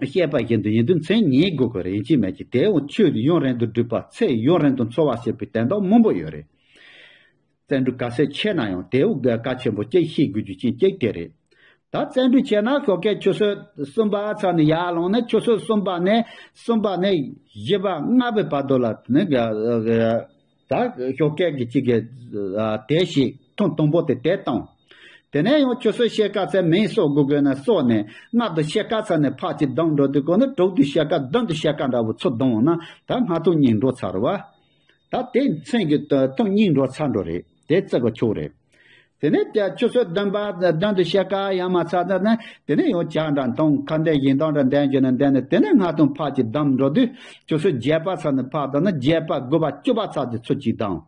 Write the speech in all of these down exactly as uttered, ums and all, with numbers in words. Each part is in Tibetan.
བཤད་པ་བཞིན་དུ་ཡིན་དུས་མཚན་ཉིད་དགོས་ཀྱི་རེད། ཡིན་གཅིག་མིན་གཅིག་དེའང་ཆོས་ཡུན་རིང་དུ་སྒྲུབ་པ། ཚེ་ཡུན་རིང་དུ་འཚོ་བ་ཞེས་པའི་དོན་དག་མང་པོ་ཡོད་རེད། བརྩོན་འགྲུས་ག་ཚོད་ཆེ་ན་ཡང་དེའུ་གལ་ཆེན་པོ་གཅིག་ཤེས་དགོས་རྒྱུ་ཅན་གཅིག་དེ་རེད། ད་བརྩོན་འགྲུས་ཆེ་ན་ཞོགས་ཀས་ཆུ་ཚོད་གསུམ་པ་ཚར་ནས་ཡར་ལངས་ནས་ཆུ་ཚོད་གསུམ་པ་ནས་གསུམ་པ་ནས་བཞི་པ་ལྔ་པའི་བར་དུ་ལ་ནི་ད་ཞོགས་ཀས་ཀྱི་གཅིག་གི་དེ་ཞིག་ཐུན་དང་པོ་དེ་དེ་བཏང་། དེ་ནས་ཡང་ཆུ་ཚོད་ཕྱེད་ཀ་ཚད་མིན་གསོག་དགོས་དགོས་ན་གསོག་ནས་སྔ་དུ་ཕྱེད་ཀ་ཚར་ནས་ཕར་གཅིག་བསྡམས་འགྲོ་དུས་གོ་ན་དྲུག་དུ་ཕྱེད་ཀ་བདུན་དུ་ཕྱེད་ཀ་འདྲ་བོ་ཚུར་བསྡམས་ན་ད་སྔ་ཐུན་གཉིས་འགྲོ་ཚར་བ། ད་དེ་མཚན་གྱི་ཐུན་གཉིས་འགྲོ་ཚར་འགྲོ་རེད། དེ་བརྩི་གི་ཆོག་རེད། དེ་ནས་ཀྱ་ཆུ་ཚོད་བདུན་པ་བདུན་དུ་ཕྱེད་ཀ་ཡང་མ་ཚར་ཙམ་ནས་དེ་ནས་ཡང་ཇ་འདྲ་འཐུང་། ཁ་འདོན་ཡིན་དང་འདྲ་འདོན་རྒྱུ་ན་འདོན་ནས་དེ་ནས་སྔ་ཐུན་ཕར་གཅིག་བསྡམས་འགྲོ་དུས་ཆུ་ཚོད་བརྒྱད་པ་ཚར་ནས་ཕར་བསྡམས་ན་བརྒྱད་པ་དགུ་པ་བཅུ་པ་ཚར་དུས་ཚུར་གཅིག་བསྡམས།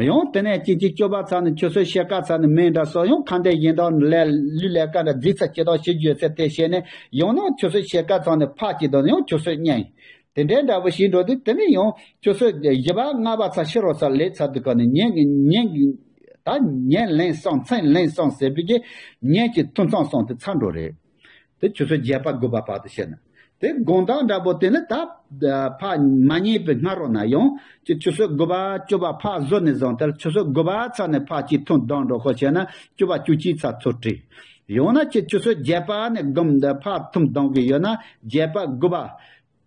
ཡང་དེ་ནས་གཅིག་གཅིག་བཅུ་པ་ཚར་ནས་ཆུ་ཚོད་ཕྱེད་ཀ་ཚར་ནས་མིན་འདྲ་སོགས་ཡང་ཁ་འདོན་ཡིན་དང་ལས་ལུས་ལས་ཀ་འདྲ་རྫིག་ཚ་ཇི་ལྟར་བྱེད་རྒྱུ་ཡོད་ཚད་དེ་བྱས་ནས་ཡང་ན་ཆུ་ཚོད་ཕྱེད་ཀ་ཚར་ནས་ཕར་གཅིག་བསྡམས་ཡང་ཆུ་ཚོད་གཉིས། དེ་འདྲའི་འདྲ་པོ་ཞིག་འགྲོ་དུས་དེ་ནས་ཡང་ཆུ་ཚོད་བཞི་པ་ལྔ་པ་ཚར་ཕྱི་རུ་ཚར་ལེགས་ཚར་དུས་ག་ནས་ཉིན་ཉིན་ད་ཉིན་ལན་གསུམ་མཚན་ལན་གསུམ་ཟེར་བའི་གི་ཉིན་གྱི་ཐུན་མཚམས་གསུམ་དེ་ཚར་འགྲོ་རེད། དེ་ཆུ་ཚོད་བརྒྱད་པ་དགུ་པ་བར་དུ་བཤད་ན། དེ་དགོང་དག་འདྲ་པོ་དེ་ནི་ད་ཕར་མ་ཉལ་བའི་སྔ་རོལ་ན་ཡང་ཅིག་ཆུ་ཚོད་དགུ་པ་བཅུ་པ་ཕར་བཟོ་ནས་བཟུང་སྟེ་ཆུ་ཚོད་དགུ་པ་ཚར་ནས་ཕར་གཅིག་ཐུན་བསྡམས་འགྲོ་ཁོ་བྱས་ན་བཅུ་པ་བཅུ་གཅིག་ཚར་ཚུར་བྲིས། ཡང་ན་ཅིག་ཆུ་ཚོད་བརྒྱད་པ་ནས་སྒོམ་ཕར་ཐུན་བསྡམས་གི་ཡོད་ན་བརྒྱད་པ་དགུ་པ་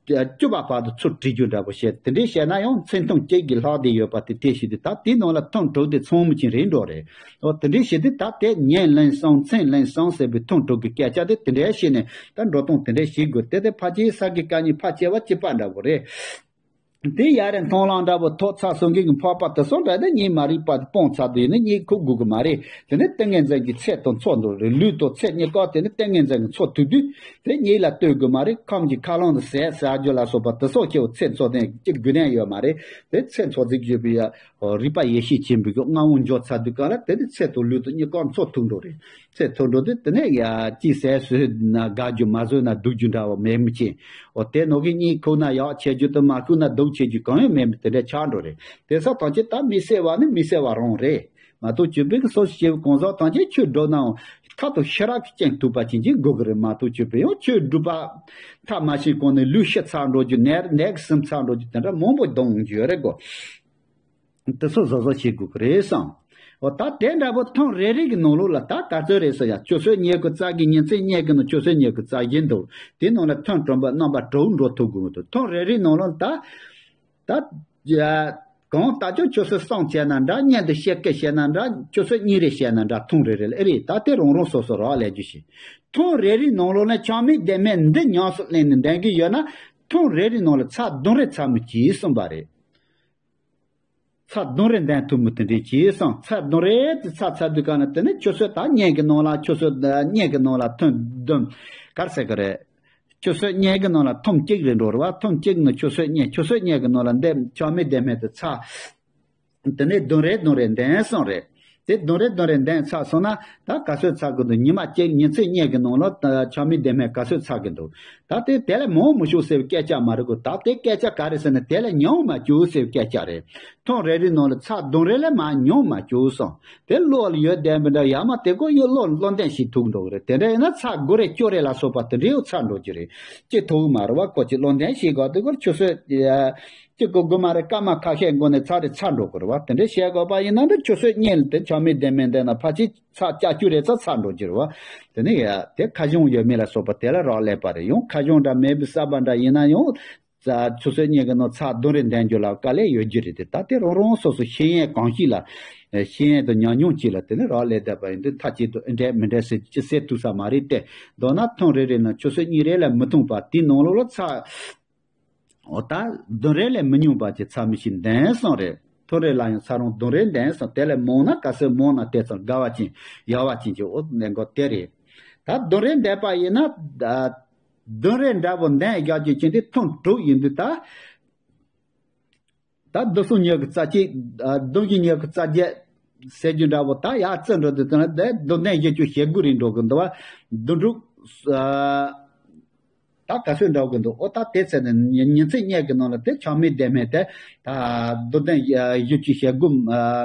བཅུ་པ་བར་དུ་ཚུར་བྲིས་རྒྱུ་འདྲ་པོ་བཤད། དེ་འདྲའི་བཤད་ན་ཡང་མཚན་ཐུན་གཅིག་གི་ལྷག་བསྡད་ཡོད་པ་དེ་དེ་ཞིག་དེ་ད་དེའི་ནང་ལ་ཐུན་དྲུག་དེ་ཚང་མ་ཅིག་རེད་འགྲོ་རེད། འོ་དེ་འདྲའི་བཤད་དེ་ད་དེ་ཉིན་ལན་གསུམ་མཚན་ལན་གསུམ་ཟེར་བའི་ཐུན་དྲུག་གི་སྐད་ཆ་དེ་དེ་འདྲའི་བཤད་ནས་ད་འགྲོ་སྟངས་དེ་འདྲའི་བྱེད་དགོས། དེ་དེ་ཕལ་ཆེར་ས་གི་བཀའ་རྙིང་ཕལ་ཆེ་བ་གཅིག་པ་འདྲ་པོ་རེད། དེ་ཡ་རེ་མཐོང་ལམ་འདྲ་པོ་ཐོག་ཚ་སོང་གི་འཕགས་པ་དེ་སོང་འདྲ་དེ་གཉིད་མ་རིག་པ་དེ་སྤོང་ཚར་དུས་ནི་གཉིད་ཁུག་དགོས་གི་མ་རེད། དེ་ནི་ཏིང་ངེ་འཛིན་གྱི་ཚད་དང་ཚོགས་འདུ་རེད། ལུས་དང་ཚེ་གཉིས་ཀ་དེ་ནི་ཏིང་ངེ་འཛིན་གྱི་ཚོགས་ཐུབ་དུས་དེ་གཉིད་ལ་ལྟོས་དགོས་མ་རེད། ཁམས་ཀྱི་མཁའ་ལམ་དུ་ཟད་ཟ་རྒྱུ་ལ་སོགས་པ་དེ་སོགས་ཀྱི་ཚེ་འཚོ་དེ་ཅི་དགོས་དོན་ཡོད་མ་རེད། དེ་ཚེ་འཚོ་ཚིག་བརྗོད་པའི་རིག་པ་ཡེ་ཤེས་ཆེན་པོའི་མངའ་དབང་འབྱོར་ཚར་དུས་ག་ལ་དེ་ནི་ཚེ་དང་ལུས་དང་གཉིས་ཀ་འཚོ་ཐུབ་འགྲོ་རེད། ཚེ་ཐོར་འགྲོ་དུས་དེ་ནས་ཡ་ཅི་ཟས་ཟོས་ན་དགའ་རྒྱུ་མ་ཟོས་ན་སྡུག་རྒྱུ་འདྲ་བ་མེད་མི་ཅན། འོ་དེ་ནོ་གི་གཉིད་ཁུག་ན་ཡག་བྱེད་རྒྱུ་དང་མ་ཁུག་ན་སྡུག་བྱེད་རྒྱུ་གང་ཡང་མེད་མི་དེ་འདྲ་ཆགས་འགྲོ་རེད། དེ་ས་ཐམས་ཅད་ད་མི་གསལ་བ་ནི་མི་གསལ་བ་རང་རེད། མ་གཏོགས་བཅོས་པའི་གི་སོ་སོ་སྐྱེ་བོ་གང་ཟག་ཐམས་ཅད་ཆོས་སྒྲུབ་ནའང་མཐར་ཐུག་ཤེས་རབ་ཀྱི་རྐྱེན་ཐུག་པ་ཅན་གྱི་དགོས་གི་རེད། མ་གཏོགས་བཅོས་པའི་ཡང་ཆོས་སྒྲུབ་པ་མཐར་མ་ཕྱིན་གོང་ནས་ལུས་ཤི་ཚར་འགྲོ་རྒྱུ་ནད་ནད་ཀྱིས་ཟིན་ཚར་འགྲོ་རྒྱུ་དེ་འདྲ་མང་པོ་གཏོང་རྒྱུ་ཡོད་རེད་གོ། དེ་ཚོ་བཟོ་བཟོ་བྱེད་དགོས་ཀྱི་རེད་བསམ། འོ་ད་དེ་འདྲ་པོ་ཐེངས་རེ་རེ་གི་ནང་ལོགས་ལ་ད་ག་ཚོད་རེད་ཟེར་ཡ། ཆུ་ཚོད་ཉི་ཤུ་རྩ་བཞི་ཉིན་མཚན་ཉིན་གྱི་ནང་ཆུ་ཚོད་ཉི་ཤུ་རྩ་བཞི་འདུག་དེའི་ནང་ལ་ཐེངས་དྲུག་པ་རྣམ་པ་དྲུག་འགྲོ་ཐུབ་དགོས་འདུག་ཐེངས་རེ་རེའི་ནང་ལོགས་ད་ད་གང་ལྟར་ཀྱང་ཆུ་ཚོད་གསུམ་བྱས་ན་འདྲ། གཉིས་དུ་ཕྱེད་ཀ་བྱས་ན་འདྲ། ཆུ་ཚོད་གཉིས་རེ་བྱས་ན་འདྲ། ཐེངས་རེ་རེ་ལ་ཨེ་རེད། ད་དེ་རང་རང་སོ་སོ་རག་ལས་རྒྱུ་ཞིག་ཐེངས་རེ་རེའི་ནང་ལོགས་ལ་ཆགས་མེད་བདེན་མེད་འདི་ཉམས་སུ་ལེན་ནས་འདོན་གྱི་ཡོད་ན་ཐེངས་རེ་རེའི་ནང་ལ་ཚར་བདུན་རེ་ཚར་མི་གྱིས་གསུངས་པ་རེད། ཚར་བདུན་རེ་འདོན་ཐུབ་མི་དེ་འདྲས་བྱས་སོང་། ཚར་བདུན་རེ་དེ་ཚར་ཚར་དུས་ག་ན་དེ་ནི་ཆུ་ཚོད་ད་གཉིས་ཀྱི་ནང་ལ་ཆུ་ཚོད་གཉིས་ཀྱི་ནང་ལ་ཐེངས་བདུན་ག་རེ་ཟེར་གི་རེད། ཆུ་ཚོད་གཉིས་ཀྱི་ནང་ལ་ཐེངས་གཅིག་རེ་འགྲོ་རེད་བ། ཐེངས་གཅིག་ནི་ཆུ་ཚོད་གཉིས། ཆུ་ཚོད་གཉིས་ཀྱི་ནང་ལ་འདི་ཆགས་མེད་བདེན་མེད་དེ་ཚར། དེ་ནས་བདུན་རེ་བདུན་རེ་འདོན་སོང་རེད། དེ་བདུན་རེ་བདུན་རེ་འདོན་ཚར་སོང་ན་ད་ག་ཚོད་ཚར་གི་འདུག་ཉི་མ་གཅིག་ཉིན་མཚན་གཉིས་ཀྱི་ནང་ལ་ཆགས་མེད་བདེན་མེད་ག་ཚོད་ཚར་གི་འདུག་ད་དེ་དེ་ལས་མང་མི་ཤོག་ཟེར་བའི་སྐད་ཆ་མ་རེད་གོ། ད་དེ་སྐད་ཆ་ག་རེ་ཟེར་ན་དེ་ལས་ཉུང་མ་བཅུག་ཟེར་བའི་སྐད་ཆ་རེད། ཐེངས་རེ་རེའི་ནང་ལ་ཚར་བདུན་རེ་ལས་མར་ཉུང་མ་བཅུག་སོང་། དེ་བློ་ལ་ཡོད་བསྡད་མི་འདྲ། ཡ་མ་དེ་ཀོ་ཡོད་བློ་བློ་འདོན་ཞིག་ཐུག་འགྲོ་གི་རེད། དེ་འདྲ་ཡིན་ན་ཚར་དགུ་རེ་བཅུ་རེ་ལ་སོགས་པ་དེ་འདྲའི་ཡོད་ཚར་འགྲོ་གི་རེད། ཅི་ཐུག་མ་རེད་བ། ཁོ་ཅི་བློ་འདོན་ཞིག་གོ་དེ་ཀོ་ཆུ་ཚོད་ཅི་གོ་དགོས་མ་རེད། སྐར་མ་ཁ་ཤས་འགོར་ནས་ཚར་རེ་ཚར་འགྲོ་གི་རེད་བ། དེ་འདྲ་བཤད་དགོས་པ་ཡིན་ན་འདི་ཆུ་ཚོད་གཉིས་ལ་དེ་ཆགས་མེད་བདེན་མེད་འདོན་ན་ཕལ་ཆེར་ཚར་བཅུ་རེ་ཙམ་ཚར་འགྲོ་གི་རེད་བ། དེ་ནས་ཡ་དེ་ཁ་གཞུང་ཡོད་མེད་ལ་སོགས་པ་དེ་ལ་རག་ལས་པ་རེད། ཡང་ཁ་གཞུང་འདྲ་མེད་པའི་གསར་པ་འདྲ་ཡིན་ན་ཡང་ཆུ་ཚོད་གཉིས་ཀྱི་ནང་ཚར་བདུན་རེ་འདོན་རྒྱུ་ལ་དཀའ་ལས་ཡོད་རྒྱུ་རེད་དེ། ད་དེ་རང་རང་སོ་སོ་ཤེས་ཡོན་གང་ཞིག་ལ་ཤེས་ཡོན་དང་ཉམས་མྱོང་ཅིག་ལ་དེ་ནས་རག་ལས་བསྡད་པ་ཡིན་དུས་མཐའ་གཅིག་ཏུ་འདྲ་མི་འདྲ་ཟེར་ཅི་ཟེར་ཐུབ་ས་མ་རེད་དེ། མདོར་ན་ཐེངས་རེ་རེ་ནང་ཆུ་ཚོད་གཉིས་རེ་ལས་མི་ཐུང་བ་དེའི་ནང་ལོགས་ལ་ཚར། འོ་ད་བདུན་རེ་ལས་མི་ཉུང་བ་ཅིག་ཚར་མི་ཞིག་འདོན་སོང་རེད། ཐེངས་རེ་ལ་ཡང་ཚར་རུང་བདུན་རེ་འདོན་སོང་། དེ་ལས་མང་ན་ག་ཚོད་མང་ན་དེ་ཙམ་དགའ་བ་ཅན་ཡག་བ་ཅན་གྱི་འོ་ནས་འགོ་དེ་རེད། ད་བདུན་རེ་འདོན་པ་ཡིན་ན་ད་བདུན་རེ་འདྲ་པོ་འདོན་རྒྱག་རྒྱུ་ཅན་དེ་ཐེངས་དྲུག་ཡིན་དུས་ད། ད་བདུན་གསུམ་ཉི་ཤུ་རྩ་གཅིག་བདུན་བཞི་ཉི་ཤུ་རྩ་བརྒྱད་ཟེར་རྒྱུ་འདྲ་པོ་ད་ཡར་བརྩི་འགྲོ་དུས་ཙམ་ལ་དེ་བདུན་བདུན་བཞི་བཅུ་ཞེ་དགུ་རེ་འགྲོ་གི་འདུག་བ། བདུན་དྲུག་ད་ག་ཚོད་འགྲོ་གི་འདུག་འོ་ད་དེ་ཚེ་ནས་ཉིན་མཚན་གཉིས་ཀྱི་ནང་ལ་དེ་ཆགས་མེད་བདེན་མེད་དེ་ད་བདུན་བདུན་བཞི་བཅུ་ཞེ་དགུ་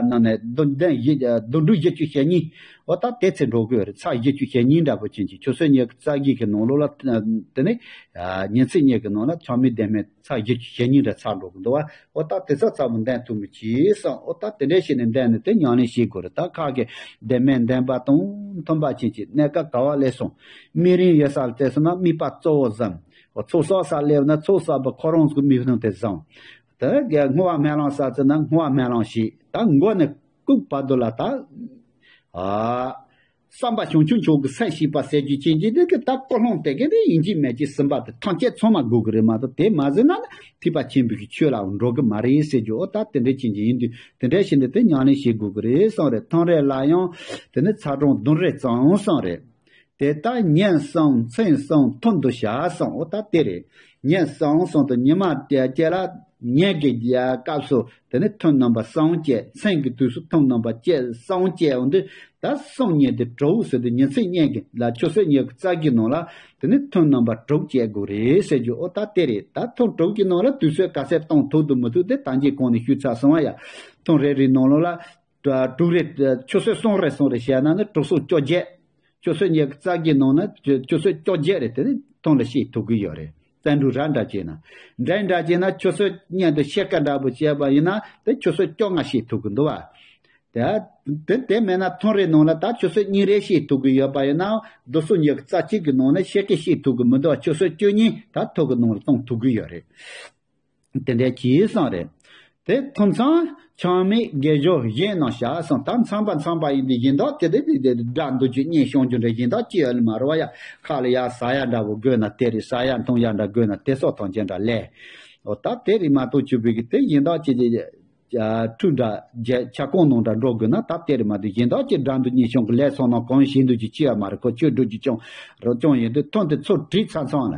ནང་ནས་བདུན་བདུན་བཞི་བདུན་དྲུག་བཞི་བཅུ་ཞེ་གཉིས། འོ་ད་དེ་ཚེ་འགྲོ་གི་ཡོད་རེད། ཚར་བཞི་བཅུ་ཞེ་གཉིས་འདྲ་པོ་ཅན་གྱི་ཆུ་ཚོད་ཉི་ཤུ་རྩ་བཞི་གི་ནང་ལོགས་ལ། དེ་ནས་ཉིན་ཚེ་གཉིས་ཀྱི་ནང་ལ་ཆགས་མེད་བདེན་མེད་ཚར་བཞི་བཅུ་ཞེ་གཉིས་འདྲ་ཚར་འགྲོ་གི་འདུག་བ། འོ་ད་དེ་ཚོ་ཚ་པོ་འདོན་ཐུབ་མི་བྱེད་བསམ། འོ་ད་དེ་འདྲ་བྱས་ནས་འདོན་ནས་དེ་ཉམས་ལེན་བྱེད་དགོས་རེད། ད་ཁ་གི་བདེན་མེད་བདེན་པ་དང་མཐུན་པ་ཅན་གྱི་གནས་སྐབས་ག་བ་སླེབས་སོང་། དམིགས་རིམ་ཡོད་ས་ལ་བལྟས་སོང་ན་དམིགས་པ་གཙོ་བོ་བཟང་། འོ་ཚོགས་བསགས་ས་སླེབས་ན་ཚོགས་བསགས་པ་ཁོ་རང་གི་དམིགས་རིམ་དེ་བཟང་། དེ་བསྔོ་བ་སྨོན་ལམ་བསགས་ཚེ་ན་བསྔོ་བ་སྨོན་ལམ་བྱེད། ད་མགོ་ནས་སྐུག་བར་དུ་ལ་ད། ཨ། བསམ་པ་བྱང་ཆུབ་མཆོག་གི་སེམས་བསྐྱེད་པ་ཟེར་རྒྱུ་ཅན་གྱི་དེ་གི་ད་ཀུན་སློང་དེ་གི་དེ་ཡིན་གཅིག་མིན་གཅིག་ཟིན་པ་དེ་ཐམས་ཅད་ཚང་མ་དགོས་ཀྱི་རེད་མ་གཏོགས། དེ་མ་ཟིན་ན་ནི་ཐེག་པ་ཆེན་པོའི་གི་ཆོས་ལ་འགྲོ་གི་མ་རེད་ཟེར་རྒྱུ། འོ་ད་དེ་འདྲའི་ཅན་གྱི་ཡིན་དུས་དེ་འདྲའི་བྱས་ནས་དེ་ཉམས་ལེན་བྱེད་དགོས་ཀྱི་རེད་གསུངས་རེད། ཐུན་རེ་ལ་ཡང་དེ་ནི་ཚ་གྲང་བདུན་རེ་གཙང་གསུངས་རེད། དེ་ལྟར་ཉིན་གསུམ་མཚན་གསུམ་ཐུན་དུ་བཞག་གསུངས། འོ་ད་དེ་རེད། ཉིན་གསུམ་གསུམ་དུ་ཉི་མ་དེ་གཅིག་ལ་ཉིན་གྱི་སྐབས་སུ་དེ་ནི་ཐུན་རྣམ་པ་གསུམ་བཅད། མཚན་གྱི་དུས་སུ་ཐུན་རྣམ་པ་བཅད་གསུམ་བཅད། འོ་འདི་ད་གསུམ་གཉིས་དེ་དྲུག་ཟེར་ཏེ་ཉིན་མཚན་གཉིས་ཀྱི་ལ་ཆུ་ཚོད་ཉི་ཤུ་རྩ་བཞིའི་ནང་ལ་དེ་ནི་ཐུན་རྣམ་པ་དྲུག་བཅད་དགོས་རེད་ཟེར་རྒྱུ། འོ་ད་དེ་རེད། ད་ཐུན་དྲུག་གི་ནང་ལ་དུས་ཚོད་ག་ཚད་གཏོང་ཐུབ་དང་མི་ཐུབ་དེ་ད་གིན་གོང་ནས་ཞུས་ཚར་སོང་བ་ཡ། ཐུན་རེ་རེའི་ནང་ལོགས་ལ། དྲུག་རེ། ཆུ་ཚོད་གསུམ་རེ་གསུམ་རེ་བྱས་ན་ནི་དྲུག་གསུམ་བཅོ་བརྒྱད། ཆུ་ཚོད་ཉི་ཤུ་རྩ་བཞིའི་ནང་ན་ཆུ་ཚོད་བཅོ་བརྒྱད་རེ་དེ་ནི་ཐུན་ལ་བྱེད་ཐུབ་ཀྱི་ཡོད་རེད། བཙན་འབྲུག་ར་འདྲ་བྱས་ན། འདྲ་འདྲ་བྱས་ན་ཆུ་ཚོད་གཉིས་དང་ཕྱེད་ཀ་འདྲ་པོ་བྱས་པ་ཡིན་ན་དེ་ཆུ་ཚོད་བཅོ་ལྔ་བྱེད་ཐུབ་ཀྱི་འདུག་བ། དེ་དེ་དེ་མེད་ན་ཐུན་རེའི་ནང་ལ་ད་ཆུ་ཚོད་གཉིས་རེ་བྱེད་ཐུབ་ཀྱི་ཡོད་པ་ཡིན་ན། དྲུག་གསུམ་ཉི་ཤུ་རྩ་གཅིག་གི་ནང་ན་ཕྱེད་ཀ་བྱེད་ཐུབ་ཀྱི་མི་འདུག་ཆུ་ཚོད་བཅུ་གཉིས་ད་ཐུན་གྱི་ནང་ལ་གཏོང་ཐུབ་ཀྱི་ཡོད་རེད། དེ་འདྲའི་གྱིས་བསམ་རེད། དེ་ཐུན་མཚམས་ཆགས་མེད་དགེ་སྦྱོར་གཞན་རྣམས་བྱ་གསུངས། ད་མཚམས་པ་མཚམས་པ་ཡིན་དུས་གཞན་དག་དེ་དེ་དེ་དེ་དགྲ་འདུལ་རྒྱུ་གཉེན་སྐྱོང་རྒྱུ་འདྲ་གཞན་དག་ཅི་ཡོད་ལ་མ་རེད་བ་ཡ། ཁ་ལ་ཡ་ཟ་ཡ་འདྲ་པོ་དགོས་ན་དེ་རེད། ཟ་ཡ་འཐུང་ཡ་འདྲ་དགོས་ན་དེ་སོགས་ཐམས་ཅད་འདྲ་ལས། འོ་ད་དེ་རེད་མ་གཏོགས་ཆུ་བོད་ཀྱི་དེ་གཞན་དག་ཅི་ཅི་ཁྲུས་འདྲ་རྒྱ་ཆ་ཀོང་ནང་འདྲ་འགྲོ་དགོས་ན་ད་དེ་རེད་མ་གཏོགས། གཞན་དག་ཅི་དགྲ་འདུལ་གཉེན་སྐྱོང་གི་ལས་སོགས་རྣམས་གང་བཞིན་དུ་ཅི་ཅི་ཡ་མ་རེད། ཁོ་ཆོས་སྒྲུབ་ཀྱི་སྐྱོང་རོགས་སྐྱོང་ཡིན་དུས་ཐུན་དེ་ཚོ་བྲིས་ཚར་ཚང་ལ།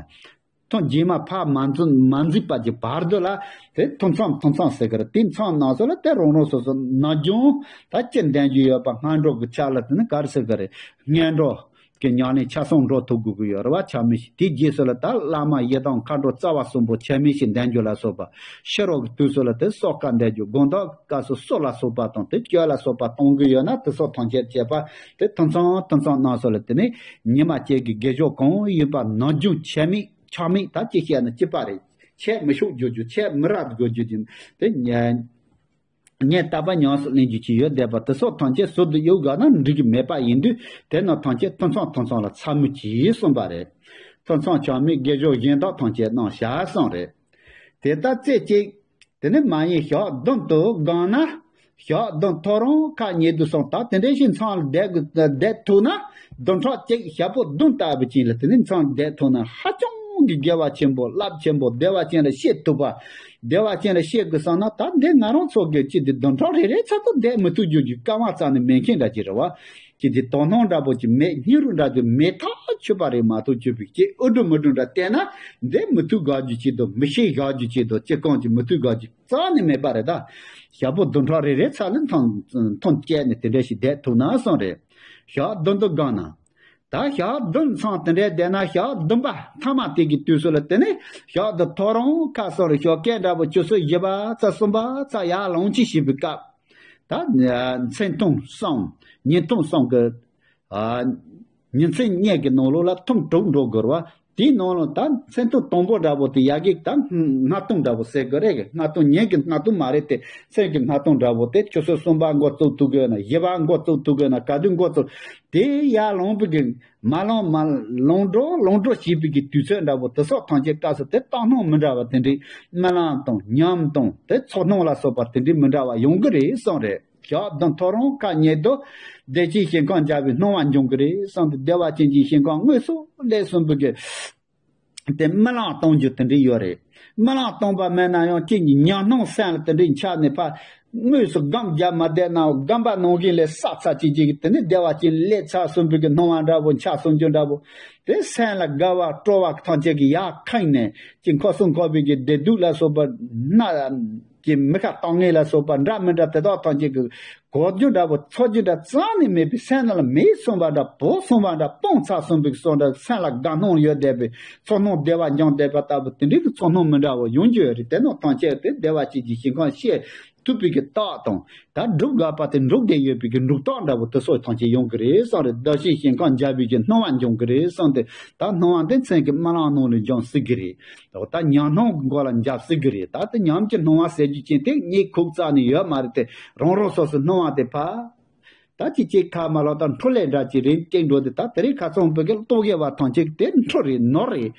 ཐུན་རྗེས་མ་ཕར་མ་འཛིན་མ་འཛིན་པ་གྱི་བར་དུ་ལ་དེ་ཐུན་མཚམས་ཐུན་མཚམས་ཟེར་གི་རེད། དེ་མཚམས་ནང་སོ་ལ་དེ་རང་རང་སོ་སོ་ནམ་རྒྱུན་ད་ཅི་འདོན་རྒྱུ་ཡོད་པ་སྔ་དྲོ་གི་ཆ་ལ་དེ་ནི་ག་རེ་ཟེར་གི་རེད། སྔ་དྲོ་གི་ཉམས་ལེན་ཆ་ཚང་འགྲོ་ཐུབ་དགོས་ཀྱི་ཡོད་རེད་བ། ཆ་མི་ཤེས། དེ་རྗེས་སུ་ལ་ད་བླ་མ་ཡི་དམ་མཁའ་འགྲོ་རྩ་བ་གསུམ་པོ་ཆ་མི་ཤེས་འདོན་རྒྱུ་ལ་སོགས་པ། ཕྱི་རོལ་གྱི་དུས་སུ་ལ་དེ་གསོལ་ཁ་འདོན་རྒྱུ། དགོང་དག་སྐབས་སུ་གསོལ་ལ་སོགས་པ་དང་དེ་སྐྱོད་ལ་སོགས་པ་གཏོང་གི་ཡོད་ན་དེ་སོགས་ཐམས་ཅད་བྱེད་པ། དེ་ཐུན་མཚམས་ཐུན་མཚམས་རྣམས་སུ་ལ་དེ་ནི་ཉི་མ་གཅིག་གི་དགེ་སྦྱོར་གང་ཡིན་པ་ནམ་རྒྱུན་ཆད་མེད་ཆགས་མེད་ད་ཅི་བཤད་ན་ཅི་པ་རེད། ཆད་མི་ཤོག་རྒྱུ་རྒྱུ་ཆད་མི་རག་དགོས་རྒྱུ་དེ་དེ་ཉན་ཉན་བརྟག་པ་ཉམས་སུ་ལེན་རྒྱུ་ཅི་ཡོད་བསྡད་པ་དེ་སོགས་ཐམས་ཅད་ཟུར་དུ་གཡུག་དགོས་ན་འགྲིག་གི་མེད་པ་ཡིན་དུས། དེ་རྣམས་ཐམས་ཅད་ཐུན་མཚམས་ཐུན་མཚམས་ལ་ཚར་མི་གྱིས་གསུངས་པ་རེད། ཐུན་མཚམས་ཆགས་མེད་དགེ་སྦྱོར་གཞན་དག་ཐམས་ཅད་རྣམས་བྱ་གསུངས་རེད། དེ་ལྟར་རྩེ་གཅིག་དེ་ནི་མ་ཡིན་ཞག་བདུན་དུ་བསྒང་ན། ཞག་བདུན་ཐོ་རངས་ཁ་ཉལ་དུ་སོང་། ད་དེ་འདྲའི་ཞིག་མཚམས་ལ་བསྡད་དགོས་བསྡད་ཐུབ་ན། བདུན་ཕྲག་གཅིག་ཞག་པོ་བདུན་ལྟ་བུ་ཅིག་ལ་དེ་ནི་མཚམས་བསྡད་ཐུབ་ན་ཧ་ཅང་གི་དགེ་བ་ཆེན་པོ་རླབས་ཆེན་པོ། བདེ་བ་ཅན་ལ་སྐྱེ་ཐུབ་པ། བདེ་བ་ཅན་ལ་སྐྱེ་དགོས་བསམ་ན་ད་འདི་ང་རང་ཚོ་གི་ཅི་འདི་བདུན་ཕྲག་རེ་རེ་ཚར་དུ་བསྡད་མི་ཐུབ་རྒྱུ་གི་སྐལ་བ་རྩ་ནས་མེད་མཁན་འདྲ་ཅིག་རེད་བ། ཅི་འདི་དོ་སྣང་འདྲ་པོ་ཅིག་མེད། སྙིང་རུས་འདྲ་ཅིག་མེད་ཐག་ཆོད་པ་རེད་མ་གཏོགས། ཆོས་པའི་ཅི་ཨུ་སྒྲུབ་མི་སྒྲུབ་འདྲ་བལྟས་ན་འདི་མི་ཐུབ་དགའ་རྒྱུ་ཅིག་དང་མི་ཤེས་དགའ་རྒྱུ་ཅིག་དང་ཅི་གང་ཅིག་མི་ཐུབ་དགའ་རྒྱུ་རྩ་ནས་མེད་པ་རེད་ད། ཞག་པོ་བདུན་ཕྲག་རེ་རེ་ཚར་ལ་ཐོན་ཐོན་བསྐྱལ་ནས་དེ་འདྲ་ཞིག་བསྡད་ཐུབ་ན་བསམ་རེད། ཞག་བདུན་དུ་བསྒང་ན། ད་ཞག་བདུན་མཚམས་དེ་འདྲའི་བསྡད་ན་ཞག་བདུན་པ་མཐའ་མ་དེ་གི་དུས་སུ་ལ་དེ་ནས་ཞག་འདི་ཐོ་རངས་ཁ་སོགས་ལ་ཞོགས་ཀས་འདྲ་པོ་ཆུ་ཚོད་བཞི་པ་ཙམ་གསུམ་པ་ཙམ་ཡར་ལངས་ཅི་ཞིག་པའི་སྐབས། ད་མཚན་ཐུན་གསུམ་ཉིན་ཐུན་གསུམ་གི་ཉིན་མཚན་གཉིས་ཀྱི་ནང་ལོགས་ལ་ཐུན་དྲུག་འགྲོ་དགོས་རེད་བ། དེའི་ནང་ལ་ད་མཚན་ཐུན་དང་པོ་འདྲ་པོ་དེ་ཡ་གི་ད་སྔ་ཐུན་འདྲ་པོ་ཟེར་དགོས་རེད། སྔ་ཐུན་ཉིན་གྱི་སྔ་ཐུན་མ་རེད་དེ། མཚན་གྱི་སྔ་ཐུན་འདྲ་པོ་དེ་ཆུ་ཚོད་གསུམ་པ་འགོ་བཙུགས་ཐུབ་དགོས་ན། བཞི་པ་འགོ་བཙུགས་ཐུབ་དགོས་ན། ག་དུས་འགོ་བཙུགས། དེ་ཡར་ལངས་པའི་གི་མ་ལངས་མ་ལངས་འགྲོ་ལངས་འགྲོ་བྱེད་པའི་གི་དུས་ཚོད་འདྲ་པོ་དེ་སོགས་ཐམས་ཅད་སྐབས་སུ་དེ་བཏང་སྣང་མི་འདྲ་བ་དེ་འདྲའི་རྨི་ལམ་དང་ཉམས་དང་དེ་ཚོར་སྣང་ལ་སོགས་པ་དེ་འདྲའི་མི་འདྲ་བ་ཡོང་གི་རེད་གསུངས་རེད། ཞག་བདུན་ཐོ་རངས་ཁ་ཉལ་དུ་བདེ་སྐྱིད་ཞིང་ཁམས་འཇའ་བའི་སྣང་བ་འབྱུང་གི་རེད་གསུངས་ཏེ། བདེ་བ་ཅན་གྱི་ཞིང་ཁམས་དངོས་སུ་སླེབས་སོང་བའི་གི་དེ་རྨི་ལམ་གཏོང་རྒྱུ་དེ་འདྲ་ཡོད་རེད། རྨི་ལམ་གཏོང་པ་མེད་ན་ཡང་ཁྱེད་ཀྱི་ཉམས་སྣང་སེམས་ལ་དེ་འདྲ་འཆར་ནས་ཕར་དངོས་སུ་སྒོམ་རྒྱག་མ་བསྡད་ན་སྒོམ་པ་ནང་བཞིན་ལས་བསགས་ཚར་ཅིག་ཅིག་གིས་དེ་ནས་བདེ་བ་ཅན་སླེབས་ཚར་སོང་བའི་གི་སྣང་བ་འདྲ་པོ་འཆར་སོང་རྒྱུ་འདྲ་པོ། དེ་སེམས་ལ་དགའ་བ་སྤྲོ་བ་ཐམས་ཅད་ཀྱིས་ཡར་ཁེངས་ནས་ཀྱི་འཁོར་གསུམ་འཁོར་བའི་གི་བདེ་སྡུག་ལ་སོགས་པ་སྣ་ཀྱི་མི་ཁ་གཏོང་ངེས་ལ་སོགས་པ་འདྲ་མི་འདྲ་དེ་དག་ཐམས་ཅད་ཀྱི་གོ་རྒྱུ་འདྲ་པོ་ཚོར་རྒྱུ་འདྲ་རྩ་ནས་མེད་པའི་སེམས་ནང་ལ་མེད་སོང་བ་འདྲ་བོར་སོང་བ་འདྲ་སྤངས་ཚར་སོང་བའི་བཟོ་འདྲ། སེམས་ལ་དགའ་སྣང་ཡོད་བསྡད་པའི་ཚོར་སྣང་བདེ་བ་འབྱུང་བསྡད་པ་ལྟ་བུ་དེ་འདྲའི་གི་ཚོར་སྣང་མི་འདྲ་བ་ཡོང་རྒྱུ་ཡོད་རེད། དེ་རྣམས་ཐམས་ཅད་དེ་བདེ་བ་ཅན་གྱི་ཞིང་ཁམས་ཤེས་ ཐུབ་པའི་གི་རྟགས་དང་། ད་སྒྲུབ་དགོས་པ་དེ་འགྲུབ་བསྡད་ཡོད་པའི་གི་འགྲུབ་རྟགས་འདྲ་པོ་དེ་སོགས་ཐམས་ཅད་ཡོང་གི་རེད་བསམ་རེད། བདག་གཞན་ཞིང་ཁམས་འཇམ་པའི་གི་སྣང་བ་འབྱུང་གི་རེད་བསམ་སྟེ། ད་སྣང་བ་འདི་མཚན་གྱི་རྨི་ལམ་ནང་ལ་འབྱུང་སྲིད་གི་རེད། ད་ཉམས་སྣང་གི་སྒོ་ལ་འཇམ་སྲིད་གི་རེད། ད་དེ་ཉམས་ཀྱི་སྣང་བ་ཟེར་རྒྱུ་ཅན་དེ་གཉིད་ཁུག་ཙམ་ནས་ཡོད་མ་རེད་དེ། རང་རང་སོ་སོའི་སྣང་བ་དེ་ཕར། ད་ཅི་ཅིག་ཁ་མ་ལོག་ད་འཕྲོ་ལས་འདྲ་ཅིག་རེད་ཅེས་འགྲོ་དེ། ད་དེ་རིང་ཁ་སང་བོད་སྐད་རྟོག་གེ་བ་ཐམས་ཅད་དེ་འཕྲོ་རེད་ནོར་རེད།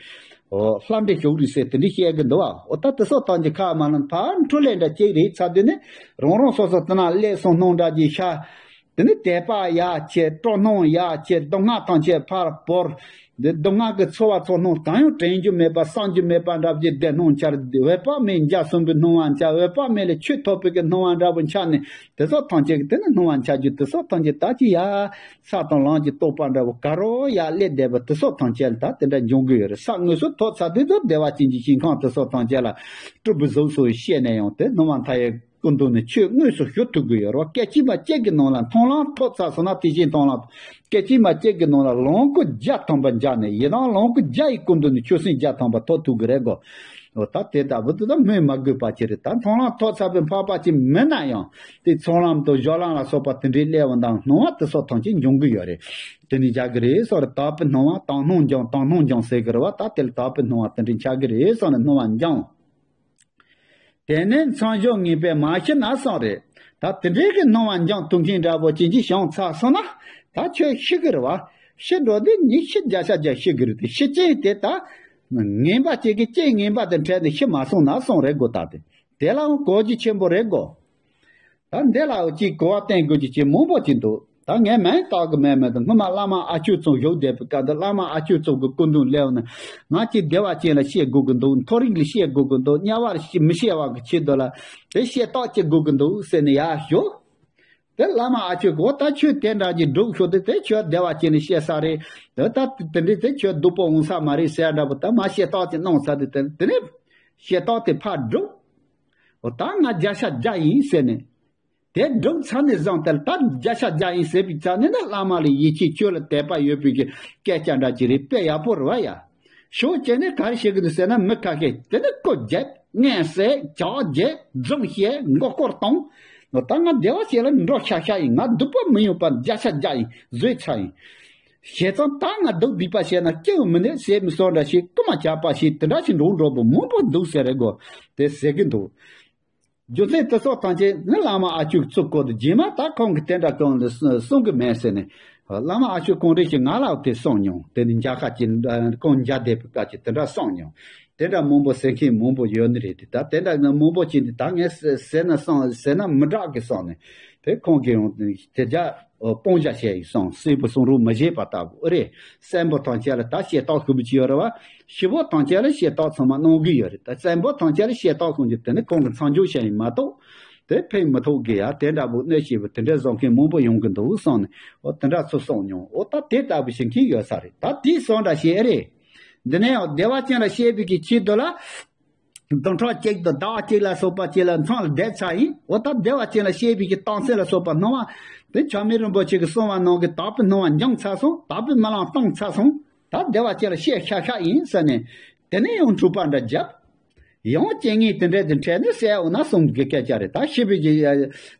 ཨོ་ལྷ་འདྲེ་ཞུགས་རེད་ཟེར་དེ་འདྲ་བཤད་གི་འདུག་བ། ཨོ་ད་དེ་སོགས་ཐམས་ཅད་ཁ་མ་ལོག་ཕར་འཕྲོ་ལས་འདྲ་ཅིག་རེད་ཚར་དུས་ནི། རང་རང་སོ་སོ་དེ་ན་སླེབས་སོང་སྣང་འདྲ་ཅིག་ཤར། དེ་ནི་དད་པ་ཡར་ཆེ། སྤྲོ་སྣང་ཡར་ཆེ། སྡུག་བསྔལ་ཐམས་ཅད་ཕར་བོར། འདི་སྡུག་བསྔལ་གྱི་ཚོར་བ་ཚོར་སྣང་གང་ཡང་དྲན་རྒྱུ་མེད་པ་བསམ་རྒྱུ་མེད་པ་འདྲ་བརྒྱུད་བདེ་སྣང་འཆར། འོད་དཔག་མེད་འཇའ་ཟུམ་པའི་སྣང་བ་འཆར། འོད་དཔག་མེད་ལས་ཆོས་ཐོབ་པའི་གི་སྣང་བ་འདྲ་པོ་འཆར་ནས། དེ་སོགས་ཐམས་ཅད་ཀྱི་དེ་ནི་སྣང་བ་འཆར་རྒྱུ་དེ་སོགས་ཐམས་ཅད་ད་ཅི་ཡ། ས་དང་ལམ་གྱི་རྟོགས་པ་འདྲ་པོ་ག་རོ་ཡར་སླེབས་བསྡད་པ་དེ་སོགས་ཐམས་ཅད་ལ་ད་དེ་འདྲ་འབྱུང་གི་ཡོད་རེད། ས་དངོས་སུ་ཐོབ་ཚར་དུས་ད་བདེ་བ་ཅན་གྱི་ཞིང་ཁམས་དེ་སོགས་ཐམས་ཅད་ལ་སྤྲུལ་པའི་གཟུགས་སུ་བཤད་ནས་ཡང་དེ་སྣང་བ་མཐའ་ཡས་སྐུ་མདུན་ནས་ཆོས་དངོས་སུ་ཞུ་ཐུབ་ཀྱི་ཡོད་རེད་བ། སྐད་ཅིག་མ་གཅིག་གི་ནང་ལ་མཐོང་ལམ་ཐོབ་ཚར་སོང་ན། དེ་བཞིན་མཐོང་ལམ་སྐད་ཅིག་མ་གཅིག་གི་ནང་ལ་ལོངས་སྐུ་བརྒྱ་ཐམ་པ་མཇལ་ནས། ཡི་དམ་ལོངས་སྐུ་བརྒྱ་ཡི་སྐུ་མདུན་ནས་ཆོས་སེམས་བརྒྱ་ཐམ་པ་ཐོབ་ཐུབ་ཀྱི་རེད་གོ། འོ་ད་དེ་ལྟ་བུ་དེ་ད་སྨོས་མ་དགོས་པ་ཅིག་རེད། ད་མཐོང་ལམ་ཐོབ་ཚར་བའི་འཕགས་པ་ཅིག་མིན་ན་ཡང་དེ་ཚོགས་ལམ་དང་སྦྱོར་ལམ་ལ་སོགས་པ་དེ་འདྲའི་སླེབས་པ་དང་སྣང་བ་དེ་སོགས་ཐམས་ཅད་འབྱུང་གི་ཡོད་རེད། དེ་ནི་མཇལ་གི་རེད་སོགས་རེད། དག་པའི་སྣང་བ་དང་སྣང་འབྱུང་དང་སྣང་འབྱུང་ཟེར་གི་རེད་བ། ད་དེ་ལ་དག་པའི་སྣང་བ་དེ་འདྲའི་འཆར་གི་རེད་སོགས་ནས་སྣང་བ་འབྱུང་། དེ་ནས་མཚམས་སྦྱོར་ངེས་པས་མ་ཤི་ན་གསུངས་རེད། ད་དེ་འདྲའི་གི་སྣང་བ་འབྱུང་ཐུབ་མཁན་འདྲ་པོ་ཅིག་ཅིག་བྱུང་ཚར་སོང་ན། ད་ཁྱོད་ཤི་གི་རེད་བ། ཤི་འགྲོ་དུས་ཉིད་ཤི་བརྒྱ་ཆ་བརྒྱ་ཤི་གི་རེད་དེ། ཤི་རྐྱེན་དེ་ད་ངན་པ་ཅིག་གི་རྐྱེན་ངན་པ་དེ་འཕྲད་ནས་ཤི་མ་སོང་ན་གསུངས་རེད་གོ། ད་དེ་དེ་ལའང་གོ་རྒྱུ་ཆེན་པོ་རེད་གོ། ད་འདི་ལའང་ཅིག་གོ་བ་བསྟན་དགོས་རྒྱུ་ཅིག་མང་པོ་ཅིག་འདུག། ད་ངས་མིང་བཏགས་གི་མེད་མོད། སྔོན་མ་བླ་མ་ཨ་ཆོས་ཚང་བཞུགས་བསྡད་པའི་སྐབས་དུ་བླ་མ་ཨ་ཆོས་ཚང་གི་སྐུ་མདུན་སླེབས་ནས། ང་ཅིག་བདེ་བ་ཅན་ལ་བཤད་དགོས་ཀྱི་འདུག། མཐོ་རིས་ལ་བཤད་དགོས་ཀྱི་འདུག། དམྱལ་བ་ལ་བཤད་མི་བཤད་པ་གི་ཆེད་དུ་ལ་དེ་བཤད་རྟགས་ཅིག་དགོས་ཀྱི་འདུག་ཟེར་ནས་ཡར་ཞུ། དེ་བླ་མ་ཨ་ཆོས་ཀྱིས་འོ་ད་ཁྱོད་དེ་འདྲ་ཅིག་སྒྲུབ་ཤོག་དེ་དེ་ཁྱོད་བདེ་བ་ཅན་ལ་བཤད་ས་རེད། དེ་ད་དེ་འདྲའི་དེ་ཁྱོད་སྡུག་པོ་འོང་ས་མ་རེད་ཟེར་འདྲ་པོ། ད་མ་བཤད་རྟགས་ཅིག་གནང་ས་དེ་དེ་དེ་ནས་བཤད་རྟགས་དེ་ཕར་སྒྲུབ། འོ་ད་ང་བརྒྱ་ཆ་བརྒྱ་ཡིན་ཟེར་ནས། དེ་སྒྲུབ་ཚར་ནས་བཟུང་སྟེ་ད་བརྒྱ་ཆ་བརྒྱ་ཡིན་ཟེར་བའི་ཚར་ནས་ན། བླ་མ་ལ་ཡིད་ཆེས་ཆོས་ལ་དད་པ་ཡོད་པའི་གི་སྐད་ཆ་འདྲ་ཅིག་རེད། དཔེ་ཡག་པོ་རེད་བ་ཡ། ཤོག་བྱས་ནས་ག་རེ་བྱེད་ཀྱི་འདུག་ཟེར་ན། མི་ཁ་ཤས་དེ་ནི་སྐུ་རྒྱབ། མངལ་བསད། ཇག་བྱེད། རྫུན་བཤད། མགོ་སྐོར་གཏོང་། ད་ང་བདེ་བ་ཅན་ལ་འགྲོ་ཤག་ཤག་ཡིན། ང་སྡུག་པ་མི་ཡོང་པ་བརྒྱ་ཆ་བརྒྱ་ཡིན་བཟོས་ཚར་ཡིན། བྱས་ཙང་ད་ང་སྡུག་སྡིག་པ་བྱས་ན་སྐྱིད་པོ་མི་འདུག་ཟེར་མི་སོང་འདྲ་ཞིག་རྐུ་མ་ཇག་པ་ཞིག་དེ་འདྲ་ཞིག་འགྲོ་འགྲོ་པོ་མང་པོ་འདུག་ཟེར་རེད་གོ། དེ་ཟེར་གི་འདུག། རྒྱུ་མཚན་དེ་སོགས་ཐམས་ཅད་ནི་བླ་མ་ཨ་ཆོས་ཚུར་བཀོད་དུ། རྗེས་མ་ད་ཁོང་གིས་དེ་འདྲ་ཁོང་ལ་གསུང་གི་མེད་ཟེར་ནས། བླ་མ་ཨ་ཆོས་གང་རེ་ཞིག་ང་ལ་དེ་གསུངས་མྱོང་། དེ་ནི་མཇལ་ཁ་ཅིག་ཁོང་མཇལ་བསྡད་པའི་སྐབས་ཀྱི་དེ་འདྲ་གསུངས་མྱོང་། དེ་འདྲ་མང་པོ་ཟེར་མཁན་མང་པོ་ཡོད་ནི་རེད་དེ། ད་དེ་འདྲ་ནི་མང་པོ་ཅིག་འདི་ད་ངས་ཟེར་ན་གསུངས་ཟེར་ན་མི་དྲག་གི་གསུངས་ནས། དེ་ཁོང་གིས་ཡང་དེ་རྒྱ། ཨོ་སྤོང་བྱ་བྱས་ཡིན་གསུངས། སྲིད་པའི་གསུང་རབ་མི་བརྗེད་པ་ལྟ་བུ་ཨེ་རེད། གསན་པོ་ཐམས་ཅད་ལ་ད་བཤད་རྟགས་ཞུ་བུ་ཅི་ཡོད་རེད་བ། ཤི་བོ་ཐམས་ཅད་ལ་བཤད་རྟགས་ཚང་མ་གནང་གི་ཡོད་རེད། ད་གསན་པོ་ཐམས་ཅད་ལ་བཤད་རྟགས་གསུང་རྒྱུ་དེ་ནི་ཁོང་གི་མཚམས་སྦྱོར་བྱས་ཡིན་མ་གཏོགས་དེ་ཕན་མི་ཐོགས་གི་ཡ། དེ་འདྲ་བོ་གནོད་བྱེད་པ་དེ་འདྲ་བཟོ་མཁན་མང་པོ་ཡོང་གི་འདུག་གསུངས་ནས། ཨོ་དེ་འདྲ་ཚོ་གསུངས་མྱོང་། ཨོ་ད་དེ་ལྟ་བུ་ཞིག་མཁན་ཡོད་ས་རེད། ད་དེའི་གསུང་འདྲ་བཤད་ཨེ་རེད། འདི་ནས་ཡང་བདེ་བ་ཅན་ལ་བཤད་པའི་གི་ཆེད་དུ་ལ། བདུན་ཕྲག་གཅིག་དང་ཟླ་བ་གཅིག་ལ་སོགས་པ་ཅིག་ལ་མཚམས་ལ་བསྡད་ཚར་ཡིན། འོ་ད་བདེ་བ་ཅན་ལ་སྐྱེས་པའི་གི་རྟགས་མཚན་ལ་སོགས་པ་སྣང་བ་དེ་ཆགས་མེད་རིན་པོ་ཆེ་གི་གསུང་བ་ནང་གི་དག་པའི་སྣང་བ་འབྱུང་ཚར་སོང་། དག་པའི་རྨི་ལམ་སྟོང་ཚར་སོང་། ད་བདེ་བ་ཅན་ལ་སྐྱེས་ཤག་ཤག་ཡིན་ཟེར་ནས། དེ་ནས་ཡང་འཁྲུག་པ་འདྲ་བརྒྱབ། ཡང་རྐྱེན་ངན་དེ་འདྲ་དེ་འཕྲད་ནས་བསད་འོང་ན་གསུང་གི་སྐད་ཆ་རེད། ད་ཤི་བའི་གི་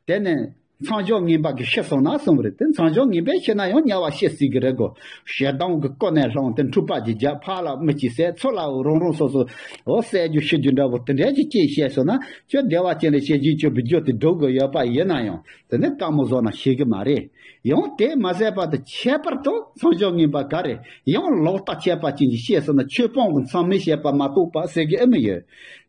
དེ་ནས། མཚམས་སྦྱོར་ངན་པ་གིས་ཤི་སོང་ན་གསུངས་པ་རེད་དེ། མཚམས་སྦྱོར་ངན་པས་ཤི་ན་ཡང་དམྱལ་བ་ཤི་སྲིད་ཀྱི་རེད་གོ། ཞེ་སྡང་གིས་ཀུན་ནས་བསླངས་ཏེ་འཁྲུག་པ་ཅིག་བརྒྱབ། ཕར་ལ་མི་གཅིག་བསད། ཚུར་ལའང་རང་རང་སོ་སོ་འོ་བསད་རྒྱུ་ཤི་རྒྱུ་འདྲ་པོ་དེ་འདྲ་ཅིག་སྐྱེས་བྱས་སོང་ན། ཁྱོད་བདེ་བ་ཅན་ལ་སྐྱེས་རྗེས་ཁྱོད་བུ་རྒྱུད་དེ་སྒྲུབ་དགོས་ཡོད་པ་ཡིན་ན་ཡང་དེ་ནི་དཀའ་མོ་བཟོ་ན་ཤེས་གི་མ་རེད། ཡང་དེ་མ་ཟད་པ་དེ་ཁྱད་པར་དུ་མཚམས་སྦྱོར་ངན་པ་ག་རེ་ཡང་ལོག་ལྟ་ཁྱད་པར་ཅན་གྱིས་ཤེས་སོང་ན། ཆོས་སྤོང་གི་མཚམས་མེད་བྱེད་པ་མ་གཏོགས་པ་ཟེར་གི་ཨེ་མི་ཡོད།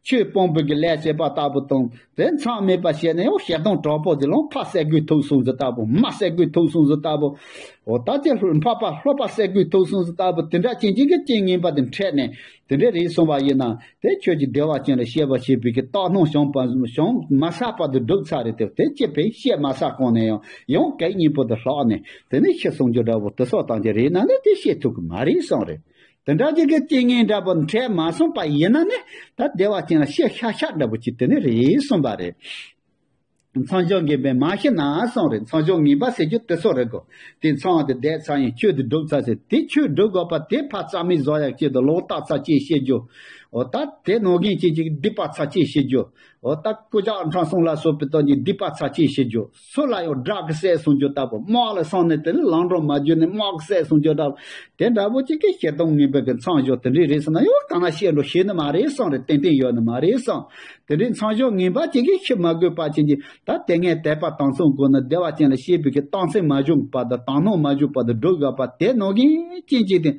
ཆོས་སྤོང་བའི་གི་ལས་བྱེད་པ་ལྟ་བུ་དང་། དེ་མཚམས་མེད་པ་བྱས་ནས་ཡང་ཞེ་སྡང་དྲག་པོ་དེ་ལོང་ཕ་བསད་དགོས་ཐུག་སོང་ཟིག་ལྟ་བུ། མ་བསད་དགོས་ཐུག་སོང་ཟིག་ལྟ་བུ། འོ་ད་ཅི་འཕགས་པ་ལྷོ་པ་བསད་དགོས་ཐུག་སོང་ཟིག་ལྟ་བུ། དེ་འདྲ་ཅན་ཅན་གྱི་རྐྱེན་ངན་པ་དེ་འཕྲད་ནས་དེ་འདྲ་རེད་སོང་བ་ཡིན་ན། དེ་ཁྱོད་ཀྱིས་བདེ་བ་ཅན་ལ་སྐྱེ་བར་བྱེད་པའི་གི་རྟགས་སྣང་བྱུང་བ་བྱུང་མ་ཚར་བར་དུ་སྒྲུབ་ཚར་རེད་དེ། དེ་ཅི་ཕན་བཤད་མ་ཚར་གོང་ནས་ཡང་ཡང་གད་སྙིགས་པོ་དེ་ལྷག་ནས་དེ་ནས་ཤི་སོང་རྒྱུ་འདྲ་བོ་དེ་སོགས་བཏང་རྒྱུ་རེད་ན་ནི་དེ་བཤད་ཐུབ་གི་མ་རེད་གསུངས་རེད། དེ་འདྲ་ཅིག་གི་རྐྱེན་ངན་འདྲ་པོ་འཕྲད་མ་སོང་པ་ཡིན་ན་ནི། ད་བདེ་བ་ཅན་ལ་སྐྱེས་ཤག་ཤག་འདྲ་པོ་ཅིག་དེ་ནི་རེད་གསུངས་པ་རེད། མཚམས་སྦྱོར་ངན་པས་མ་ཤི་ན་གསུངས་རེད། མཚམས་སྦྱོར་ངན་པ་ཟེར་རྒྱུ་དེ་ཚོ་རེད་གོ། དེ་མཚམས་དེ་བསྡད་ཚར་ཡིན། ཆོས་དེ་སྒྲུབ་ཚར་ཟེར། དེ་ཆོས་སྒྲུབ་དགོས་པ་དེ་ཕར་རྩ་མེད་བཟོ་ཡག་ཆེད་དུ་ལོག་ལྟ་ཚར་ཅེས་བཤད་རྒྱུ། འོ་ད་དེ་ནང་བཞིན་ཅིག་ཅིག་སྡིག་པ་ཚར་ཅེས་བཤད་རྒྱུ། འོ་ད་སྐུ་ལྕགས་ཁྲ་གསུམ་ལ་སོགས་པའི་སྟོབས་ཀྱིས་སྡིག་པ་ཚར་ཅེས་བཤད་རྒྱུ། སུ་ལ་ཡང་དགྲ་གི་བསད་གསུང་རྒྱུ་ལྟ་བུ། དམག་ལ་སོང་ནས་དེ་ནི་ལམ་འགྲོ་མ་བརྒྱུད་ནས་དམག་གི་བསད་གསུང་རྒྱུ་ལྟ་བུ། དེ་འདྲ་པོ་ཅིག་གིས་ཤི་སྟངས་ངན་པའི་གི་མཚམས་སྦྱོར་དེ་འདྲས་རེད་ཟེར་ན་ཡང་གང་ན་བཤད་འགྲོ་ཤེས་ནི་མ་རེད་གསུངས་རེད། ཏན་ཏན་ཡོད་ནི་མ་རེད་གསུངས། དེ་འདྲའི་མཚམས་སྦྱོར་ངན་པ་ཅིག་གིས་ཤི་མ་དགོས་པ་ཅན་གྱི་ད་དེ་སྔའི་དད་པ་དང་མཚུངས་སྒོ་ནས་བདེ་བ་ཅན་ལ་སྐྱེས་པའི་གི་རྟགས་མཚན་མ་བྱུང་བར་དུ་དང་སྣང་མ་བྱུང་བར་དུ་སྒྲུབ་དགོས་པ་དེ་ནང་བཞིན་ཅན་གྱི་དེ་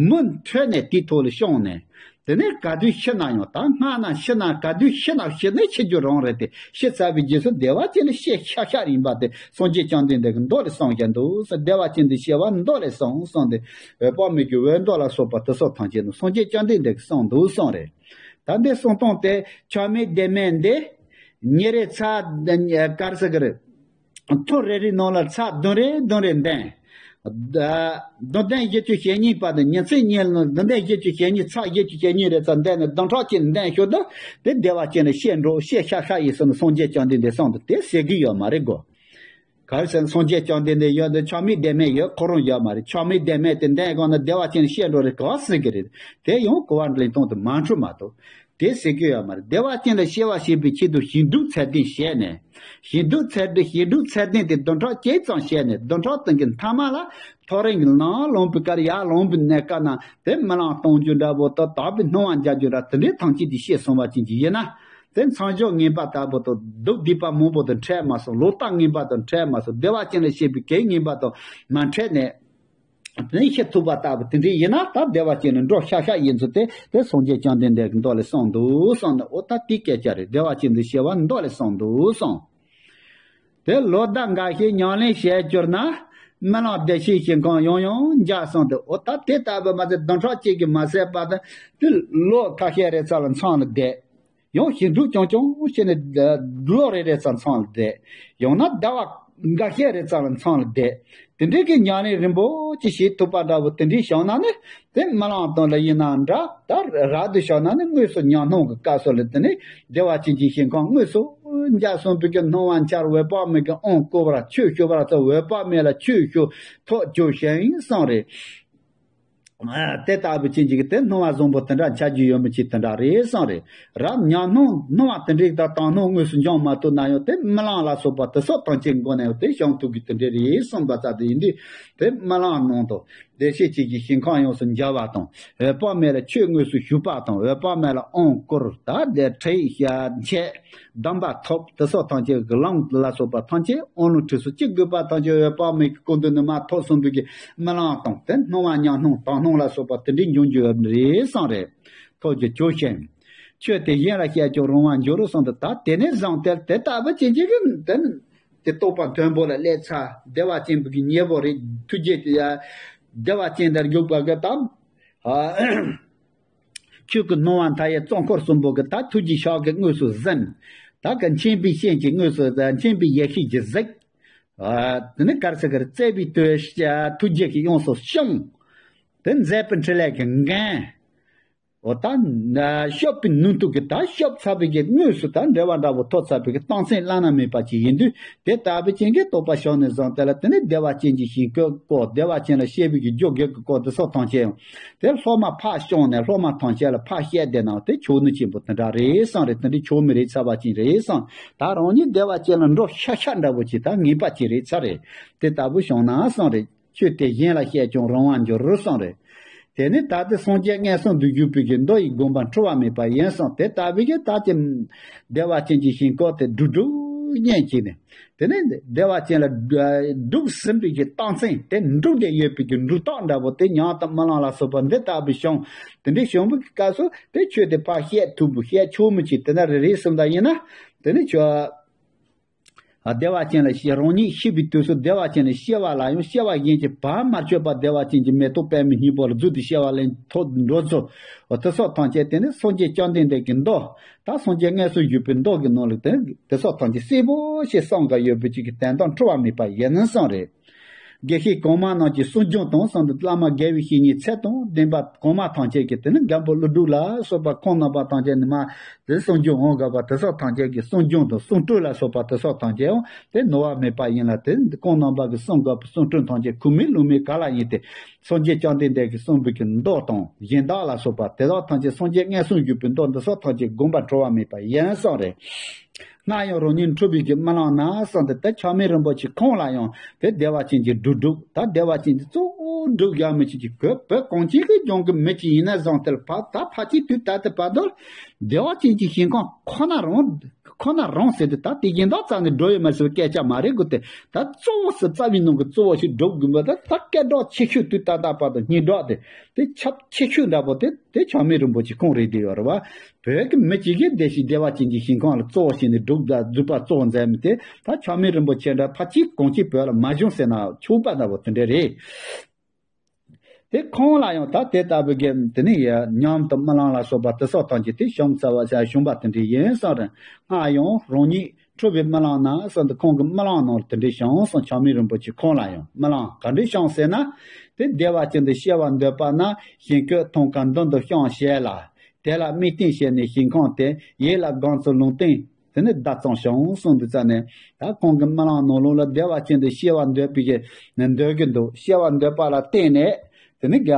མུ་མཐུད་ནས་དེའི་ཐོག་ལ་བཤངས་ནས། དེ་ནས་ག་དུས་ཤི་ན་ཡང་ད་སྔ་ན་ཤི་ན་ག་དུས་ཤི་ན་ཤི་ནས་ཤི་རྒྱུ་རང་རེད་དེ། ཤི་ཚར་བའི་རྗེས་སུ་བདེ་བ་ཅན་ལ་སྐྱེས་ཤག་ཤག་ཡིན་པ་དེ་སངས་རྒྱས་བཅོམ་ལྡན་འདས་ཀྱིས་མདོ་ལས་གསུངས་བཞག་འདུག་ཟེར། བདེ་བ་ཅན་དུ་སྐྱེ་བ་མདོ་ལས་གསུངས་གསུངས་ཏེ། འོད་དཔག་མེད་ཀྱི་འོད་མདོ་ལ་སོགས་པ་དེ་སོགས་ཐམས་ཅད་ནི་སངས་རྒྱས་བཅོམ་ལྡན་འདས་ཀྱིས་གསུངས་འདུག་གསུངས་རེད། ད་འདི་གསུང་སྟངས་དེ་ཆགས་མེད་བདེན་མེད་འདི་ཉིན་རེ་ཚར། ག་རེ་ཟེར་གི་རེད། ཐུན་རེ་རེའི་ནང་ལ་ཚར་བདུན་རེ་བདུན་རེ་འདོན། ད་བདུན་ལྡན་བཞི་བཅུ་ཞེ་གཉིས་བར་དུ་ཉིན་མཚན་གཉིས་ལ་བདུན་ལྡན་བཞི་བཅུ་ཞེ་གཉིས་ཚར་བཞི་བཅུ་ཞེ་གཉིས་རེ་ཚར་འདོན་ནས་བདུན་ཕྲག་གཅིག་འདོན་ཞོར་དུ་དེ་བདེ་བ་ཅན་ལ་སྐྱེས་འགྲོ་སྐྱེས་ཤག་ཤག་ཡིན་ཟེར་ནས་སངས་རྒྱས་བཅོམ་ལྡན་འདས་གསུངས་འདུག་དེ་ཟེར་གི་ཡོད་མ་རེད་གོ། ག་རེ་ཟེར་ན་སངས་རྒྱས་བཅོམ་ལྡན་འདས་ཡོད་འདི་ཆགས་མེད་བདེན་མེད་ཡོད། ཁོ་རང་ཡོད་མ་རེད། ཆགས་མེད་བདེན་མེད་དེ་འདོན་གོང་ན་བདེ་བ་ཅན་ལ་སྐྱེས་འགྲོ་རེད་ག་ཟེར་གི་རེད། དེ་ཡང་གོ་བ་འདྲེན་སྟངས་དེ་མ་འཁྲུལ་མ་གཏོགས། དེ་ཟེར་གི་ཡོད་མ་རེད། བདེ་བ་ཅན་ལ་སྐྱེ་བ་བྱེད་པའི་ཆེད་དུ་ཞིང་སྒྲུབ་ཚད་ལྡན་བྱས་ནས། ཞིང་སྒྲུབ་ཚད་ལྡན་ཞིང་སྒྲུབ་ཚད་ལྡན་དེ་བདུན་ཕྲག་གཅིག་ཙམ་བྱས་ནས་བདུན་ཕྲག་དེ་གི་མཐའ་མ་ལ་ཐོ་རེངས་ཀྱི་ནང་ལངས་པའི་སྐབས་ཡར་ལངས་པའི་གནས་སྐབས་ན་དེ་རྨི་ལམ་གཏོང་རྒྱུ་འདྲ་པོ་དང་དག་པའི་སྣང་བ་འཇགས་རྒྱུ་འདྲ་དེ་འདྲའི་ཐམས་ཅད་དེ་ཤེས་སོང་བ་ཅན་གྱི་ཡིན་ན། དེ་མཚམས་སྦྱོར་ངན་པ་ལྟ་བུ་དང་སྡུག་སྡིག་པ་མང་པོ་དང་འཕྲད་མ་སོང་། ལོག་ལྟ་ངན་པ་དང་འཕྲད་མ་སོང་། བདེ་བ་ཅན་ལ་སྐྱེས་པའི་གེགས་ངན་པ་དང་མ་འཕྲད་ནས། དེ་ནས་ཤི་ཐུབ་པ་ལྟ་བུ་དེ་འདྲ་ཡིན་ན་ད་བདེ་བ་ཅན་ལ་འགྲོ་ཤག་ཤག་ཡིན་ཚུལ་དེ་དེ་སངས་རྒྱས་བཅོམ་ལྡན་འདས་ཀྱིས་མདོ་ལས་གསུངས་འདུག་གསུངས་ནས། འོ་ད་དེ་སྐད་ཆ་རེད། བདེ་བ་ཅན་དུ་སྐྱེ་བ་མདོ་ལས་གསུངས་འདུག་གསུངས། དེ་ལོ་ཟླ་འགའ་ཞིག་ཉམས་ལེན་བྱས་གྱུར་ན་རྨི་ལམ་བདེ་གཤེགས་ཞིང་ཁམས་ཡང་ཡང་འཇགས་སོང་སྟེ། འོ་ད་དེ་ལྟ་བུ་མ་ཟད་བདུན་ཕྲག་གཅིག་གིས་མ་ཟད་པ་དང་དེ་ལོ་ཁ་ཤས་རེ་ཙམ་ལ་མཚམས་ལ་བསྡད། ཡང་ཞིང་སྒྲུབ་རྐྱང་རྐྱང་བྱས་ནས་ལོ་རེ་རེ་ཙམ་མཚམས་ལ་བསྡད། ཡང་ན་ཟླ་བ་འགའ་ཤས་རེ་ཙམ་ལ་མཚམས་ལ་བསྡད། དེ་འདྲའི་གི་ཉམས་ལེན་རིམ་པ་ཅིག་བྱེད་ཐུབ་པ་འདྲ་བོ་དེ་འདྲའི་བྱུང་ན་ནི་དེ་རྨི་ལམ་སྟེང་ལ་ཡིན་ན་འདྲ། ད་རབ་ཏུ་བྱུང་ན་ནི་དངོས་སུ་ཉམས་སྣང་གི་སྐབས་སུ་ལ་དེ་ནི་བདེ་བ་ཅན་གྱི་ཞིང་ཁམས་དངོས་སུ་འཇགས་སོང་བའི་གི་སྣང་བ་འཆར། འོད་དཔག་མེད་ཀྱི་དབང་བསྐུར་བར་ཆོས་ཞུ་བར་ཐོབ། འོད་དཔག་མེད་ལ་ཆོས་ཞུ་ཐོག་བཅུག་ཞིང་གསུངས་རེད། དེ་ལྟ་བུ་ཅན་གྱི་དེ་སྣང་བ་བཟང་པོ་དེ་འདྲ་འཆར་རྒྱུ་ཡོད་མི་ཅིག་དེ་འདྲ་རེད་གསུངས་རེད། རབ་ཉམས་སྣང་སྣང་བ་དེ་འདྲའི་དང་དང་སྣང་དངོས་སུ་འབྱུང་མ་ཐུབ་ན་ཡང་དེ་རྨི་ལམ་ལ་སོགས་པ་དེ་སོགས་ཐམས་ཅད་མགོ་ནས་དེ་བྱུང་ཐུབ་ཀྱི་དེ་འདྲ་རེད་གསུངས་པ་ཙམ་དེ་ཡིན་དུས། དེ་རྨི་ལམ་ནང་དུ་བདེ་གཤེགས་ཅན་གྱི་ཞིང་ཁམས་ཡོངས་སུ་འཇགས་པ་དང་། འོད་དཔག་མེད་ལ་ཆོས་དངོས་སུ་ཞུས་པ་དང་། འོད་དཔག་མེད་ལ་དབང་བསྐུར། ད་དེ་ཁྲིད་ཤ་འཆད། གདམས་པ་ཐོབ། དེ་སོགས་ཐམས་ཅད་ཀྱི་ལམ་ལ་སོགས་པ་ཐམས་ཅད་དབང་ལུང་ཁྲིད་སོ་ཅི་དགོས་པ་ཐམས་ཅད་འོད་དཔག་མེད་ཀྱི་སྐུ་མདུན་ནས་མར་ཐོབ་སོང་བའི་གི་རྨི་ལམ་དང་དེ་སྣང་བ་ཉམས་སྣང་དང་སྣང་ལ་སོགས་པ་དེ་འདྲའི་འབྱུང་རྒྱུ་ཡོད་རེད་གསུངས་རེད། ཐོབ་རྒྱུ་བྱོས་ཤིག་ཆོས་དེ་གཞན་ལ་བཤད་ཀྱང་རུང་བར་འགྱུར་གསུངས་ཏེ། ད་དེ་ནས་བཟུང་སྟེ་དེ་ལྟ་བུ་ཅན་གྱི་གི་དེ་ནི་དེ་རྟོགས་པ་མཐོན་པོ་ལ་སླེབས་ཚར། བདེ་བ་ཅན་པོ་གི་ཉེ་བོ་རེད། ཐུགས་རྗེ་དེ་ཡ་བདེ་བ་ཅན་དུ་འཇུག་པ་གི་དང་། ཆོས་ཀྱི་སྣང་བ་མཐའ་ཡས་གཙོ་འཁོར་གསུམ་པོ་གི་ད་ཐུགས་ཀྱི་ཕྱག་གིས་དངོས་སུ་ཟིན། ད་གི་མཁྱེན་པའི་སྤྱན་གྱིས་དངོས་སུ་ཟིན། མཁྱེན་པའི་ཡེ་ཤེས་ཀྱིས་གཟིགས། དེ་ནི་ག་རེ་ཟེར་གི་རེད། བརྩེ་བའི་ཐུགས་རྗེ་གིས་ཡོངས་སུ་བྱུང་། དེ་མཛད་པའི་འཕྲིན་ལས་ཀྱིས་འགེངས། འོ་ད་སྐྱོབ་པའི་ནུས་མཐུ་གིས་ད་སྐྱོབ་ཚར་བའི་གི་དངོས་སུ་ད་འབྲེལ་བ་འདྲ་པོ་ཐོབ་ཚར་བའི་གི་རྟགས་མཚན་བླ་ན་མེད་པ་ཅིག་ཡིན་དུས། དེ་ལྟ་བུ་ཅན་གྱི་རྟོགས་པ་བྱུང་ནས་བཟུང་དེ་ལ་དེ་ནི་བདེ་བ་ཅན་གྱི་ཞིང་བཀོད་བཀོད། བདེ་བ་ཅན་ལ་སྐྱེ་བའི་གི་རྒྱུ་གེགས་ཀྱི་བཀོད་དེ་སོགས་ཐམས་ཅད་ཡང་དེ་སློབ་མ་ཕར་བྱུང་ནས་སློབ་མ་ཐམས་ཅད་ལ་ཕར་བཤད་བསྡད་ན་དེ་ཆོག་ནི་ཆེན་པོ་དེ་འདྲ་རེད་བསམ་རེད། དེ་འདྲའི་ཆོག་མི་རེད་ཚར་བ་ཅན་རེད་བསམ། ད་རང་ཉིད་བདེ་བ་ཅན་ལ་འགྲོ་ཤ་ཤ་འདྲ་པོ་ཅིག་ད་ངེས་པ་ཅིག་རེད་ཚར་རེད། དེ་ལྟ་བུ་བྱུང་ན་བསམ་རེད། ཆོས་དེ་གཞན་ལ་བཤད་ཀྱང་རུང་བར་འགྱུར་གསུངས་རེད། དེ་ནས་ད་ལྟ་སངས་རྒྱས་མངོན་སུམ་དུ་བཞུགས་པའི་གི་མདོ་ཡི་དགོངས་པ་འཁྲུལ་བ་མེད་པ་ཡིན་གསུངས། དེ་ལྟ་བུའི་གི་ད་ཀྱི་བདེ་བ་ཅན་གྱི་ཞིང་བཀོད་དེ་སྒྲུབ་སྒྲུབ་སྙམ་བྱས་ནས། དེ་ནས་བདེ་བ་ཅན་ལ་སྒྲུབ་ཟིན་པའི་གི་རྟགས་མཚན་དེ་འགྲུབ་བསྡད་ཡོད་པའི་གི་འགྲུབ་རྟགས་འདྲ་པོ་དེ་ཉམས་དང་རྨི་ལམ་ལ་སོགས་པ་འདི་ལྟ་བུ་བྱུང་། དེ་འདྲའི་བྱུང་བའི་གི་སྐབས་སུ་དེ་ཆོས་དེ་ཕར་བཤད་ཐུབ་པོ་བཤད་ཆོག་མི་ཅིག་དེ་འདྲ་རེ་རེ་གསུངས་པ་ཡིན་ན། དེ་ནི་ཆོས། བདེ་བ་ཅན་ལ་སྐྱེ། རང་ཉིད་ཤི་བའི་དུས་སུ་བདེ་བ་ཅན་ལ་སྐྱེ་བ་ལ་ཡང་སྐྱེ་བ་གཞན་གྱིས་བར་མ་ཆོད་པར་བདེ་བ་ཅན་གྱི་མེ་ཏོག་པདྨའི་སྙིང་པོ་ལ་རྫུས་ཏེ་སྐྱེ་བ་ལེན་ཐོག་འགྲོ་ཚུལ། དེ་སོགས་ཐམས་ཅད་དེ་ནི་སངས་རྒྱས་བཅོམ་ལྡན་འདས་ཀྱི་མདོ། ད་སངས་རྒྱས་མངོན་སུམ་བཞུགས་པའི་མདོ་གི་ནང་ལ་དེ་དེ་སོགས་ཐམས་ཅད་གསལ་པོ་ཞིག་གསུངས་ག་ཡོད་པའི་ཅིག་གི་དོན་དམ་འཁྲུལ་བ་མེད་པ་ཡིན་གསུངས་རེད། དགེ་བཤེས་གོང་མ་རྣམས་ཀྱི་གསུང་རྒྱུན་དང་གསུམ་དུ་བླ་མ་དགེ་བའི་བཤེས་གཉེན་ཚད་དང་ལྡན་པ་གོང་མ་ཐམས་ཅད་ཀྱིས་དེ་ནི་མགོན་པོ་ཀླུ་སྒྲུབ་ལ་སོགས་པ་ཁོང་རྣམ་པ་ཐམས་ཅད་ནི་མ་དེ་གསུང་རྒྱུན་འོང་དགོས་པ་དེ་སོགས་ཐམས་ཅད་ཀྱི་གསུང་རྒྱུན་དང་གསུང་སྤྲུལ་ལ་སོགས་པ་དེ་སོགས་ཐམས་ཅད་ཡང་དེ་ནོར་བ་མེད་པ་ཡིན་ལ། དེ་ཁོང་རྣམ་པ་གི་གསུང་དགོས་པའི་གསུང་སྤྲུལ་ཐམས་ཅད་ཁུངས་མེད་ལུང་མེད་ག་ལ་ཡིན་ཏེ། སངས་རྒྱས་བཅོམ་ལྡན་འདས་ཀྱིས་གསུངས་པའི་གི་མདོ་དང་གཞན་དག་ལ་སོགས་པ་དེ་དག་ཐམས་ཅད་སངས་རྒྱས་མངོན་སུམ་བཞུགས་པའི་མདོ་འདི་སོགས་ཐམས་ཅད་དགོངས་པ་འགྲོ་བ་མེད་པ་ཡིན་གསུངས་རེད། སྔར་ཡང་རང་ཉིད་འཁྲུལ་པའི་གི་རྨི་ལམ་ན་གསུངས་ཏེ། དེ་ཆགས་མེད་རིན་པོ་ཆེ་ཁོང་ལ་ཡང་དེ་བདེ་བ་ཅན་གྱི་སྒྲུབ་སྒྲུབ་ད་བདེ་བ་ཅན་གྱི་གཙོ་བོ་སྒྲུབ་ཡག་མི་ཅིག་གི་གོས་བོད་གངས་ཅན་གྱི་ལྗོངས་ཀྱི་མི་ཅིག་ཡིན་ན་བཟང་སྟེ། ཕ་ད་ཕལ་ཆེར་དུས་ད་ལྟ་བར་དུ་བདེ་བ་ཅན་གྱི་ཞིང་ཁམས་ཁོ་ན་རང་ཁོ་ན་རང་ཟེར་ཏེ་ད་དེ་གཞན་དག་རྩ་ནས་འགྲོ་ཡོད་མ་ཟེར་བའི་སྐད་ཆ་མ་རེད་གོ། དེ་ད་གཙོ་བོ་སུ་རྩ་བའི་ནང་གི་གཙོ་བོ་ཞིག་སྒྲུབ་དགོས་པ་ད་ད་སྐད་གྲགས་ཆེ་ཤོས་དུས་ད་ལྟ་བར་དུ་སྙན་གྲགས་དེ་དེ་ཁྱབ་ཆེ་ཤོས་འདྲ་པོ་དེ་དེ་ཆགས་མེད་རིན་པོ་ཆེ་ཁོང་རེད་དེ་ཡོད་རེད་བ། བོད་ཀྱི་མི་གཅིག་གིས་བདེ་ཞིང་བདེ་བ་ཅན་གྱི་ཞིང་ཁམས་ལ་གཙོ་བོ་བྱས་ནས་སྒྲུབ་ད་སྒྲུབ་པ་གཙོ་བོ་མཛད་མི་དེ་ད་ཆགས་མེད་རིན་པོ་ཆེ་འདྲ་ཕལ་ཆེར་གངས་ཅན་བོད་ལ་མ་བྱུང་ཟེར་ན་ཆོག་པ་འདྲ་པོ་དེ་འདྲ་རེད། དེ་ཁོང་ལ་ཡང་ད་དེ་ལྟ་བུའི་གི་དེ་ནི་ཡ་ཉམས་དང་རྨི་ལམ་ལ་སོགས་པ་དེ་སོགས་ཐམས་ཅད་དེ་བྱུང་ཚར་བ་ས་བྱུང་བ་དེ་འདྲ་ཡིན་གསུངས་རེད། སྔར་ཡང་རང་ཉིད་འཁྲུལ་པའི་རྨི་ལམ་ན་གསུངས་ཏེ། ཁོང་གི་རྨི་ལམ་ནང་ལ་དེ་འདྲ་བྱུང་གསུངས། ཆགས་མེད་རིན་པོ་ཆེ་ཁོང་ལ་ཡང་རྨི་ལམ་ག་འདྲ་བྱུང་ཟེར་ན། དེ་བདེ་བ་ཅན་དུ་སྐྱེ་བར་འདོད་པ་ན་ཞིང་བཀོད་ཐང་ཀ་མདུན་དུ་བཤམས་བྱས་ལ། དེ་ལ་དམིགས་རྟེན་བྱས་ནས་ཞིང་ཁམས་དེ་ཡིད་ལ་སྒོམ་ཚུལ་ལུང་བསྟན། དེ་ནི་བརྡ་ཙམ་བྱུང་གསུངས་འདུག་ཙ་ནས། ད་ཁོང་གི་རྨི་ལམ་ནང་ལོགས་ལ་བདེ་བ་ཅན་དུ་སྐྱེ་བར་འདོད་པའི་གི་འདོད་ཀྱི་འདུག་སྐྱེ་བར་འདོད་པ་ལ་བརྟེན་ནས་དེ་ནི་ག་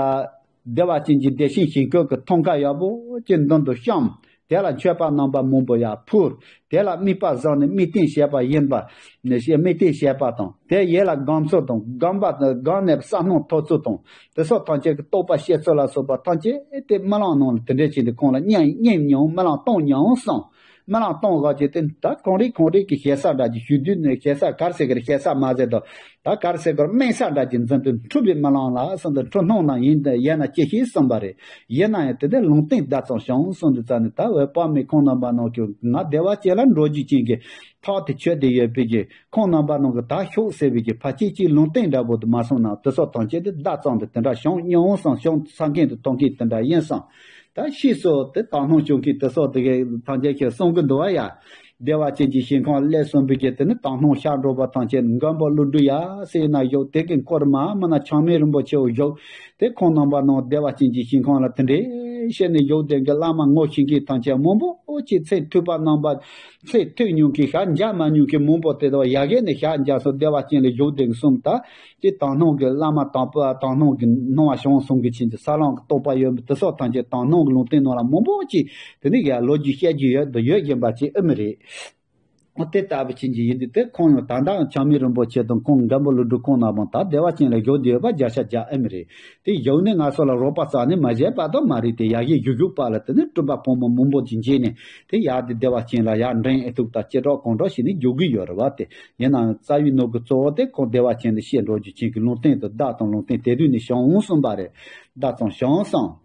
བདེ་བ་ཅན་གྱི་བདེ་ཆེན་ཞིང་བཀོད་ཀྱི་ཐང་ཀ་ཡག་པོ་ཅིག་མདུན་དུ་བཤམས། དེ་ལ་མཆོད་པ་རྣམ་པ་མང་པོ་ཡར་ཕུལ། དེ་ལ་དམིགས་པ་བཟུང་ནས་དམིགས་རྟེན་བྱས་པ་ཡིན་པ། དམིགས་རྟེན་བྱས་པ་དང་དེ་ཡིད་ལ་སྒོམ་ཚུལ་དང་སྒོམ་པ་སྒོམ་ནས་བསམ་སྣང་ཐོབ་ཚུལ་དང་དེ་སོགས་ཐམས་ཅད་ཀྱི་རྟོགས་པ་སྐྱེ་ཚུལ་ལ་སོགས་པ་ཐམས་ཅད་དེ་རྨི་ལམ་ནང་ལ་དེ་འདྲ་བྱས་ཏེ་ཁོང་ལ་བསྙེན་བསྙེན་མྱོང་། རྨི་ལམ་བཏང་མྱོང་གསུངས། རྨི་ལམ་བཏང་བ་ཅིག་དེ་ད་གང་རེད་གང་རེད་ཀྱི་ཞེ་ས་འདྲ་ཅིག་ཞུ་དུས་ནས་ཞེ་ས་ག་རེ་ཟེར་གི་རེད། ཞེ་ས་མ་ཟེར་དོ། ད་ག་རེ་ཟེར་དགོས་རེད། དམན་ས་འདྲ་ཅིག་འཛིན་དུས་འཁྲུལ་པའི་རྨི་ལམ་ལ་གསུངས་ཏེ། འཁྲུལ་སྣང་ནང་ཡིན་ཡིན་ན་ཅི་ཞིག་གསུངས་པ་རེད། ཡིན་ན་ཡང་དེ་དེ་ལུང་བསྟན་བརྡ་ཙམ་བྱུང་གསུངས་འདུག་ཙ་ནས། ད་འོད་དཔག་མེད་ཁོང་རྣམ་པ་རྣམས་ཀྱིས་ང་བདེ་བ་ཅན་ལ་འགྲོ་རྒྱུ་ཅན་གྱི་ཐག་དེ་ཆོད་དེ་ཡོད་པའི་གི་ཁོང་རྣམ་པ་རྣམས་ཀྱིས་ད་ཤོག་ཟེར་བའི་གི་ཕལ་ཆེར་གྱི་ལུང་བསྟན་འདྲ་པོ་དེ་མ་གསུངས་ན་དེ་སོགས་ཐམས་ཅད་དེ་བརྡ་ཙམ་དེ་དེ་འདྲ་བྱུང་མྱོང་གསུངས། བྱུང་ས་མཁན་དེ་མཐོང་མཁན་དེ་འདྲ་ཡིན་གསུངས། ད་ཕྱིས་སུ་དེ་དག་སྣང་བྱུང་མཁན་དེ་སོགས་དེ་གའི་ཐམས་ཅད་ཀྱིས་གསུང་གི་འདུག་བ་ཡ། བདེ་བ་ཅན་གྱི་ཞིང་ཁམས་སླེབས་སོང་བའི་གི་དེ་ནི་དག་སྣང་ཤར་འགྲོ་བ་ཐམས་ཅད་མགོན་པོ་ཀླུ་སྒྲུབ་ཡ་ཟེར་ན་བཞུགས། དེ་གི་འཁོར་མ་མིན་ན་ཆགས་མེད་རིན་པོ་ཆེ་བོ་བཞུགས། དེ་ཁོང་རྣམ་པ་རྣམས་བདེ་བ་ཅན་གྱི་ཞིང་ཁམས་ལ་དེ་འདྲའི་བཤད་ནས་བཞུགས་བསྡད་མཁན་བླ་མ་ངོ་ཤེས་མཁན་ཐམས་ཅད་མང་པོ་ཅིག་ཚེ་ཐུག་པ་རྣམ་པ། ཚེ་ཐུག་མྱོང་མཁན་ཞག་མཇལ་མ་མྱོང་མཁན་མང་པོ་དེ་དག་ཡ་གི་ནས་ཞག་མཇལ་སོང་། བདེ་བ་ཅན་ལ་བཞུགས་བསྡད་མཁན་གསུམ་ད། དེ་དག་སྣང་གི་བླ་མ་དང་པོ་དག་སྣང་གི་སྣང་བ་བྱུང་སོང་གི་ཕྱིན་ཅི་ས་ལམ་གྱི་རྟོགས་པ་ཡོད་མི་དེ་སོགས་ཐམས་ཅད་དག་སྣང་གི་ལུང་བསྟན་ནང་ལ་མང་པོ་ཅིག་དེ་ནི་ཡ་ལོ་རྒྱུས་བཤད་རྒྱུ་ཡོད་དུ་ཡོད་བཞིན་པ་ཅིག་ཨེ་མི་རེད། འོ་དེ་ལྟ་བུ་ཕྱིན་ཅི་ཡིན་དུས་དེ་ཁོང་ཡང་ད་ལྟ་ཆགས་མེད་རིན་པོ་ཆེ་དང་ཁོང་མགོན་པོ་ཀླུ་སྒྲུབ་ཁོང་རྣམ་པ་ད་བདེ་བ་ཅན་ལ་བཞུགས་བསྡད་ཡོད་པ་བརྒྱ་ཆ་བརྒྱ་ཨེ་མི་རེད། དེ་བཞུགས་ནས་ང་ཚོ་ལ་རོགས་པ་རྩ་ནས་མ་བྱས་པ་དང་མ་རེད་དེ། ཡ་གི་བཞུགས་བཞུགས་པ་ལ་དེ་ནི་སྤྲུལ་པ་ཕོ་མོ་མང་པོ་ཅིག་མཇལ་ནས་དེ་ཡ་དེ་བདེ་བ་ཅན་ལ་ཡ་འདྲེན་ཨེ་ཐུབ་ད་ཅི་དྲག་གང་དྲག་བྱས་ནས་བཞུགས་གི་ཡོད་རེད་བ་དེ། ཡིན་ནའང་རྩ་བའི་ནང་གི་གཙོ་བོ་དེ་ཁོང་བདེ་བ་ཅན་དུ་གཤེགས་འགྲོ་རྒྱུ་ཅན་གྱི་ལུང་བསྟན་དུ་བརྡ་དང་ལུང་བསྟན་དེ་དུས་ནས་བྱུང་གསུངས་པ་རེད། བརྡ་ཙམ་བྱུང་གསུངས།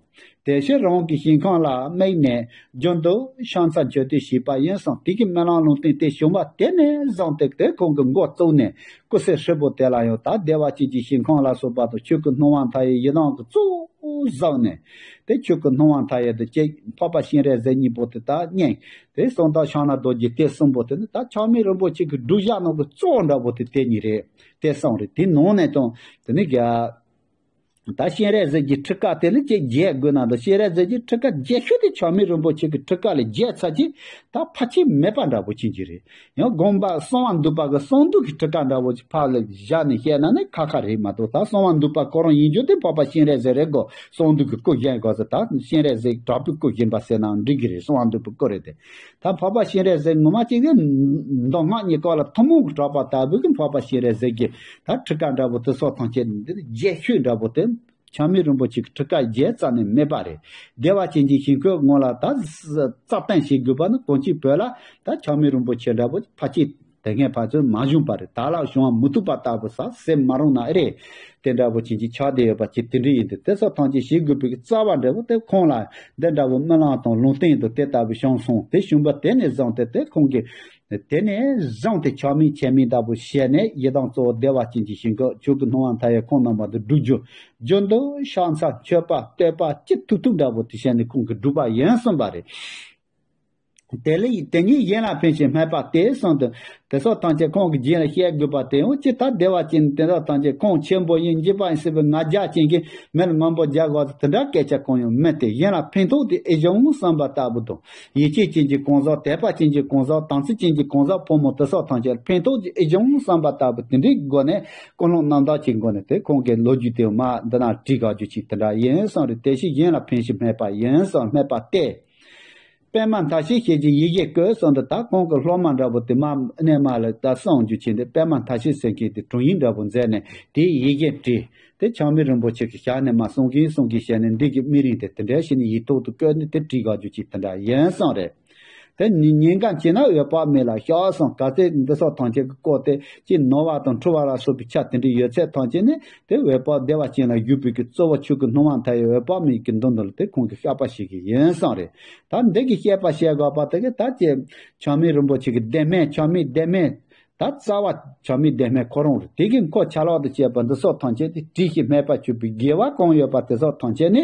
དེ་ཕྱིར་རང་གི་ཞིང་ཁམས་ལ་དམིགས་ནས་རྒྱུན་དུ་ཕྱག་འཚལ་མཆོད་བསྟོད་བྱས་པ་ཡིན་གསུངས། དེ་གི་རྨི་ལམ་ལུང་བསྟན་དེ་བྱུང་བ་དེ་ནས་བཟུང་སྟེ་དེ་ཁོང་གི་འགོ་བཙུགས་ནས་སྐུ་ཚེ་ཧྲིལ་པོ་དེ་ལ་ཡང་ད་བདེ་བ་ཅན་གྱི་ཞིང་ཁམས་ལ་སོགས་པ་དང་ཆོས་ཀྱི་སྣང་བ་མཐའ་ཡས་ཡི་དམ་གྱི་གཙོ་བོ་བཟུང་ནས་དེ་ཆོས་ཀྱི་སྣང་བ་མཐའ་ཡས་དེ་གཅིག་འཕགས་པ་སྤྱན་རས་གཟིགས་གཉིས་པོ་དེ་དག་བསྙེན། དེ་གསང་བདག་ཕྱག་ན་རྡོ་རྗེ་དེ་གསུམ་པོ་དེ་ནི་ད་ཆགས་མེད་རིན་པོ་ཆེ་གི་སྒྲུབ་བྱ་ནང་གི་གཙོ་བོ་འདྲ་པོ་དེ་དེ་གཉིས་རེད། དེ་གསུམ་རེད། དེ་ནང་ནས་ཀྱང་དེ་ནི་རྒྱ། ད་སྤྱན་རས་གཟིགས་ཀྱི་ཁྲི་ཀ་དེ་ལ་ཅིག་བརྒྱད་དགོས་ན་འདུག་སྤྱན་རས་གཟིགས་ཀྱི་ཁྲི་ཀ་བརྒྱད་ཤོས་དེ་ཆགས་མེད་རིན་པོ་ཆེ་གི་ཁྲི་ཀ་ལས་བརྒྱད་ཚར་གྱི་ད་ཕལ་ཆེར་མེད་པ་འདྲ་པོ་ཅན་གྱི་རེད། ཡང་དགོངས་པ་གསང་བ་འདུས་པ་གི་གསང་འདུས་ཀྱི་ཁྲི་ཀ་འདྲ་པོ་ཅིག་ཕར་ལ་བཞག་ནས་བཤད་ན་ནི་ཁ་ཁ་རེད་མ་གཏོགས། ད་གསང་བ་འདུས་པ་ཁོ་རང་ཡིན་རྒྱུ་དེ་འཕགས་པ་སྤྱན་རས་གཟིགས་རེད་གོ། གསང་འདུས་ཀྱི་སྐུ་བཞེངས་དགོས་ཟེར། ད་སྤྱན་རས་གཟིགས་དྲག་པོའི་སྐུ་བཞེངས་པ་ཟེར་ནའང་འགྲིག་གི་རེད། གསང་བ་འདུས་པའི་སྐུ་རེད་དེ། ད་འཕགས་པ་སྤྱན་རས་གཟིགས་ངོ་མ་གཅིག་གི་མདོ་སྔགས་གཉིས་ཀ་ལ་ཐུན་མོང་གི་གྲགས་པ་ལྟ་བུ་གི་འཕགས་པ་སྤྱན་རས་གཟིགས་ཀྱི་ད་ཁྲི་ཀ་འདྲ་པོ་དེ་སོགས་ཐམས་ཅད་འདི་བརྒྱད་ཤོས་འདྲ་པོ་དེ་ཆགས་མེད་རིན་པོ་ཆེ་གི་ཁྲི་ཀ་བརྒྱད་རྩ་ནས་མེད་པ་རེད། བདེ་བ་ཅན་གྱི་ཞིང་བཀོད་ངོ་ལ་ད་རྩ་བརྟན་བྱེད་དགོས་པ་ནི་གངས་ཅན་བོད་ལ་ད་ཆགས་མེད་རིན་པོ་ཆེ་འདྲ་པོ་ཕལ་ཆེར་དེ་སྔའི་བར་དུ་མ་བྱུང་བ་རེད། ད་ལ་བྱུང་བ་མི་ཐུབ་པ་ལྟ་བུ་ས་སེམས་མ་རུང་ན་ཨེ་རེད། དེ་འདྲ་པོ་ཅན་གྱི་ཆགས་བསྡད་ཡོད་པ་ཅིག་དེ་འདྲ་ཡིན་ཏེ། དེ་ཚོ་ཐམས་ཅད་བྱེད་དགོས་པའི་རྩ་བ་འདྲ་པོ་དེ་ཁོང་ལ་འདི་འདྲ་པོ་རྨི་ལམ་དང་ལུང་བསྟན་དུ་དེ་ལྟ་བུ་བྱུང་སོང་། དེ་བྱུང་བ་དེ་ནས་བཟུང་སྟེ་དེ་ཁོང་གིས་དེ་ནས་བཟུང་སྟེ་ཆགས་མེད་ཆད་མེད་ལྟ་བུ་བྱས་ནས་ཡི་དམ་གཙོ་བོ་བདེ་བ་ཅན་གྱི་ཞིང་ཁམས་ཆོས་ཀྱི་སྣང་བ་མཐའ་ཡས་ཁོང་རྣམ་པ་དུ་སྒྲུབ་རྒྱུ། རྒྱུན་དུ་ཕྱག་འཚལ་མཆོད་པ་བསྟོད་པ་ཅི་ཐུབ་ཐུབ་འདྲ་པོ་དེ་བྱས་ནས་ཁོང་གིས་བསྒྲུབས་པ་ཡིན་གསུངས་པ་རེད། དེ་ལས་དེ་ཉིད་གཞན་ལ་ཕན་ཞིང་སྨད་པ་སྟེ་གསུངས་ཏེ། དེ་སོགས་ཐམས་ཅད་ཁོང་གི་རྒྱན་ལ་བཤད་དགོས་པ་དེ་ཡང་ཅི་ལྟར་བདེ་བ་ཅན་དེ་སོགས་ཐམས་ཅད་ཁོང་ཆེན་པོ་ཡིན་འཇིགས་པ་ཡིན་སྲིད་པའི་ང་རྒྱལ་ཅན་གྱི་མི་ལ་དངོས་པོ་རྒྱག་དགོས་དེ་འདྲ་སྐད་ཆ་གང་ཡང་མེད་དེ། གཞན་ལ་ཕན་ཐོགས་དེ་ཨེ་བྱུང་བསམ་པ་ལྟ་བུ་དང་། ཡིད་ཆེས་ཅན་གྱི་གང་ཟག་དད་པ་ཅན་གྱི་གང་ཟག་དམ་ཚིག་ཅན་གྱི་གང་ཟག་ཕོ་མོ་དེ་སོགས་ཐམས་ཅད་ལ་ཕན་ཐོགས་དེ་ཨེ་བྱུང་བསམ་པ་ལྟ་བུ་དེ་འདྲའི་སྒོ་ནས་ཀུན་སློང་རྣམ་དག་གི་སྒོ་ནས་དེ་ཁོང་གི་ལོ་རྒྱུས་དེ་མ་འདི་ན་བྲིས་དགོས་རྒྱུ་ཅིག་དེ་འདྲ་ཡིན་བསམ་རེད། དེ་བཞིན་གཞན་ལ་ཕན་ཞིང་སྨད་པ་ཡིན་བསམ་སྨད་པ་སྟེ། པདྨ་མཐའ་བཞི་ཞེས་བྱའི་ཡི་གེ་བཀོད་གསུངས་འདུག་ད་ཁོང་གི་སློབ་མ་འདྲ་པོ་དེ་མ་གནས་མ་ལ་ད་གསུང་རྒྱུ་ཆེན་དེ་པདྨ་མཐའ་བཞི་ཟེར་མཁན་དེ་དྲུང་ཡིག་འདྲ་པོ་མཛད་ནས་དེའི་ཡི་གེ་བྲིས་ཏེ་ཆགས་མེད་རིན་པོ་ཆེ་གི་ཞལ་ནས་མར་གསུང་གིན་གསུང་གིན་བྱས་ནས་འདི་གི་སྨིན་རིམ་དེ་དེ་འདྲ་བྱས་ནས་ཡིག་ཐོག་ཏུ་བཀོད་ནས་དེ་བྲིས་དགོས་རྒྱུ་ཅིག་དེ་འདྲ་ཡིན་གསུངས་རེད། དེ་ཉིན་ཉིན་གང་བྱས་ན་འོད་དཔག་མེད་ལ་ཤོག་གསུངས། ག་ཚོད་འདི་སོགས་ཐམས་ཅད་ཀྱི་སྐོར་དེ་ཅི་ནོར་བ་དང་འཁྲུལ་བ་ལ་སོགས་པའི་ཆ་དེ་འདྲ་ཡོད་ཚད་ཐམས་ཅད་ནི་དེ་འོད་དཔག་བདེ་བ་ཅན་ལ་བཞུགས་པའི་གི་གཙོ་བོ་ཆོས་སྐུ་སྣང་བ་མཐའ་ཡས་འོད་དཔག་མེད་ཀྱི་མདུན་དུ་ལ་དེ་ཁོང་གིས་བཤད་པ་ཞིག་གི་ཡིན་གསུངས་རེད། ད་འདི་གི་བཤད་པ་བཤད་དགོས་པ་དེ་གི་ད་ཅི་ཆགས་མེད་རིན་པོ་ཆེ་གི་བདེན་སྨན་ཆགས་མེད་བདེན་སྨན། ད་རྩ་བ་ཆགས་མེད་བདེན་སྨན་ཁོ་རང་རེད། དེ་གི་འཁོར་ཆ་ལག་ཏུ་བྱས་པ་འདི་སོགས་ཐམས་ཅད་དེ་བྲིས་ཤིང་སྨྲས་པ་བཅུ་པའི་དགེ་བ་གང་ཡོད་པ་དེ་སོགས་ཐམས་ཅད་ནི་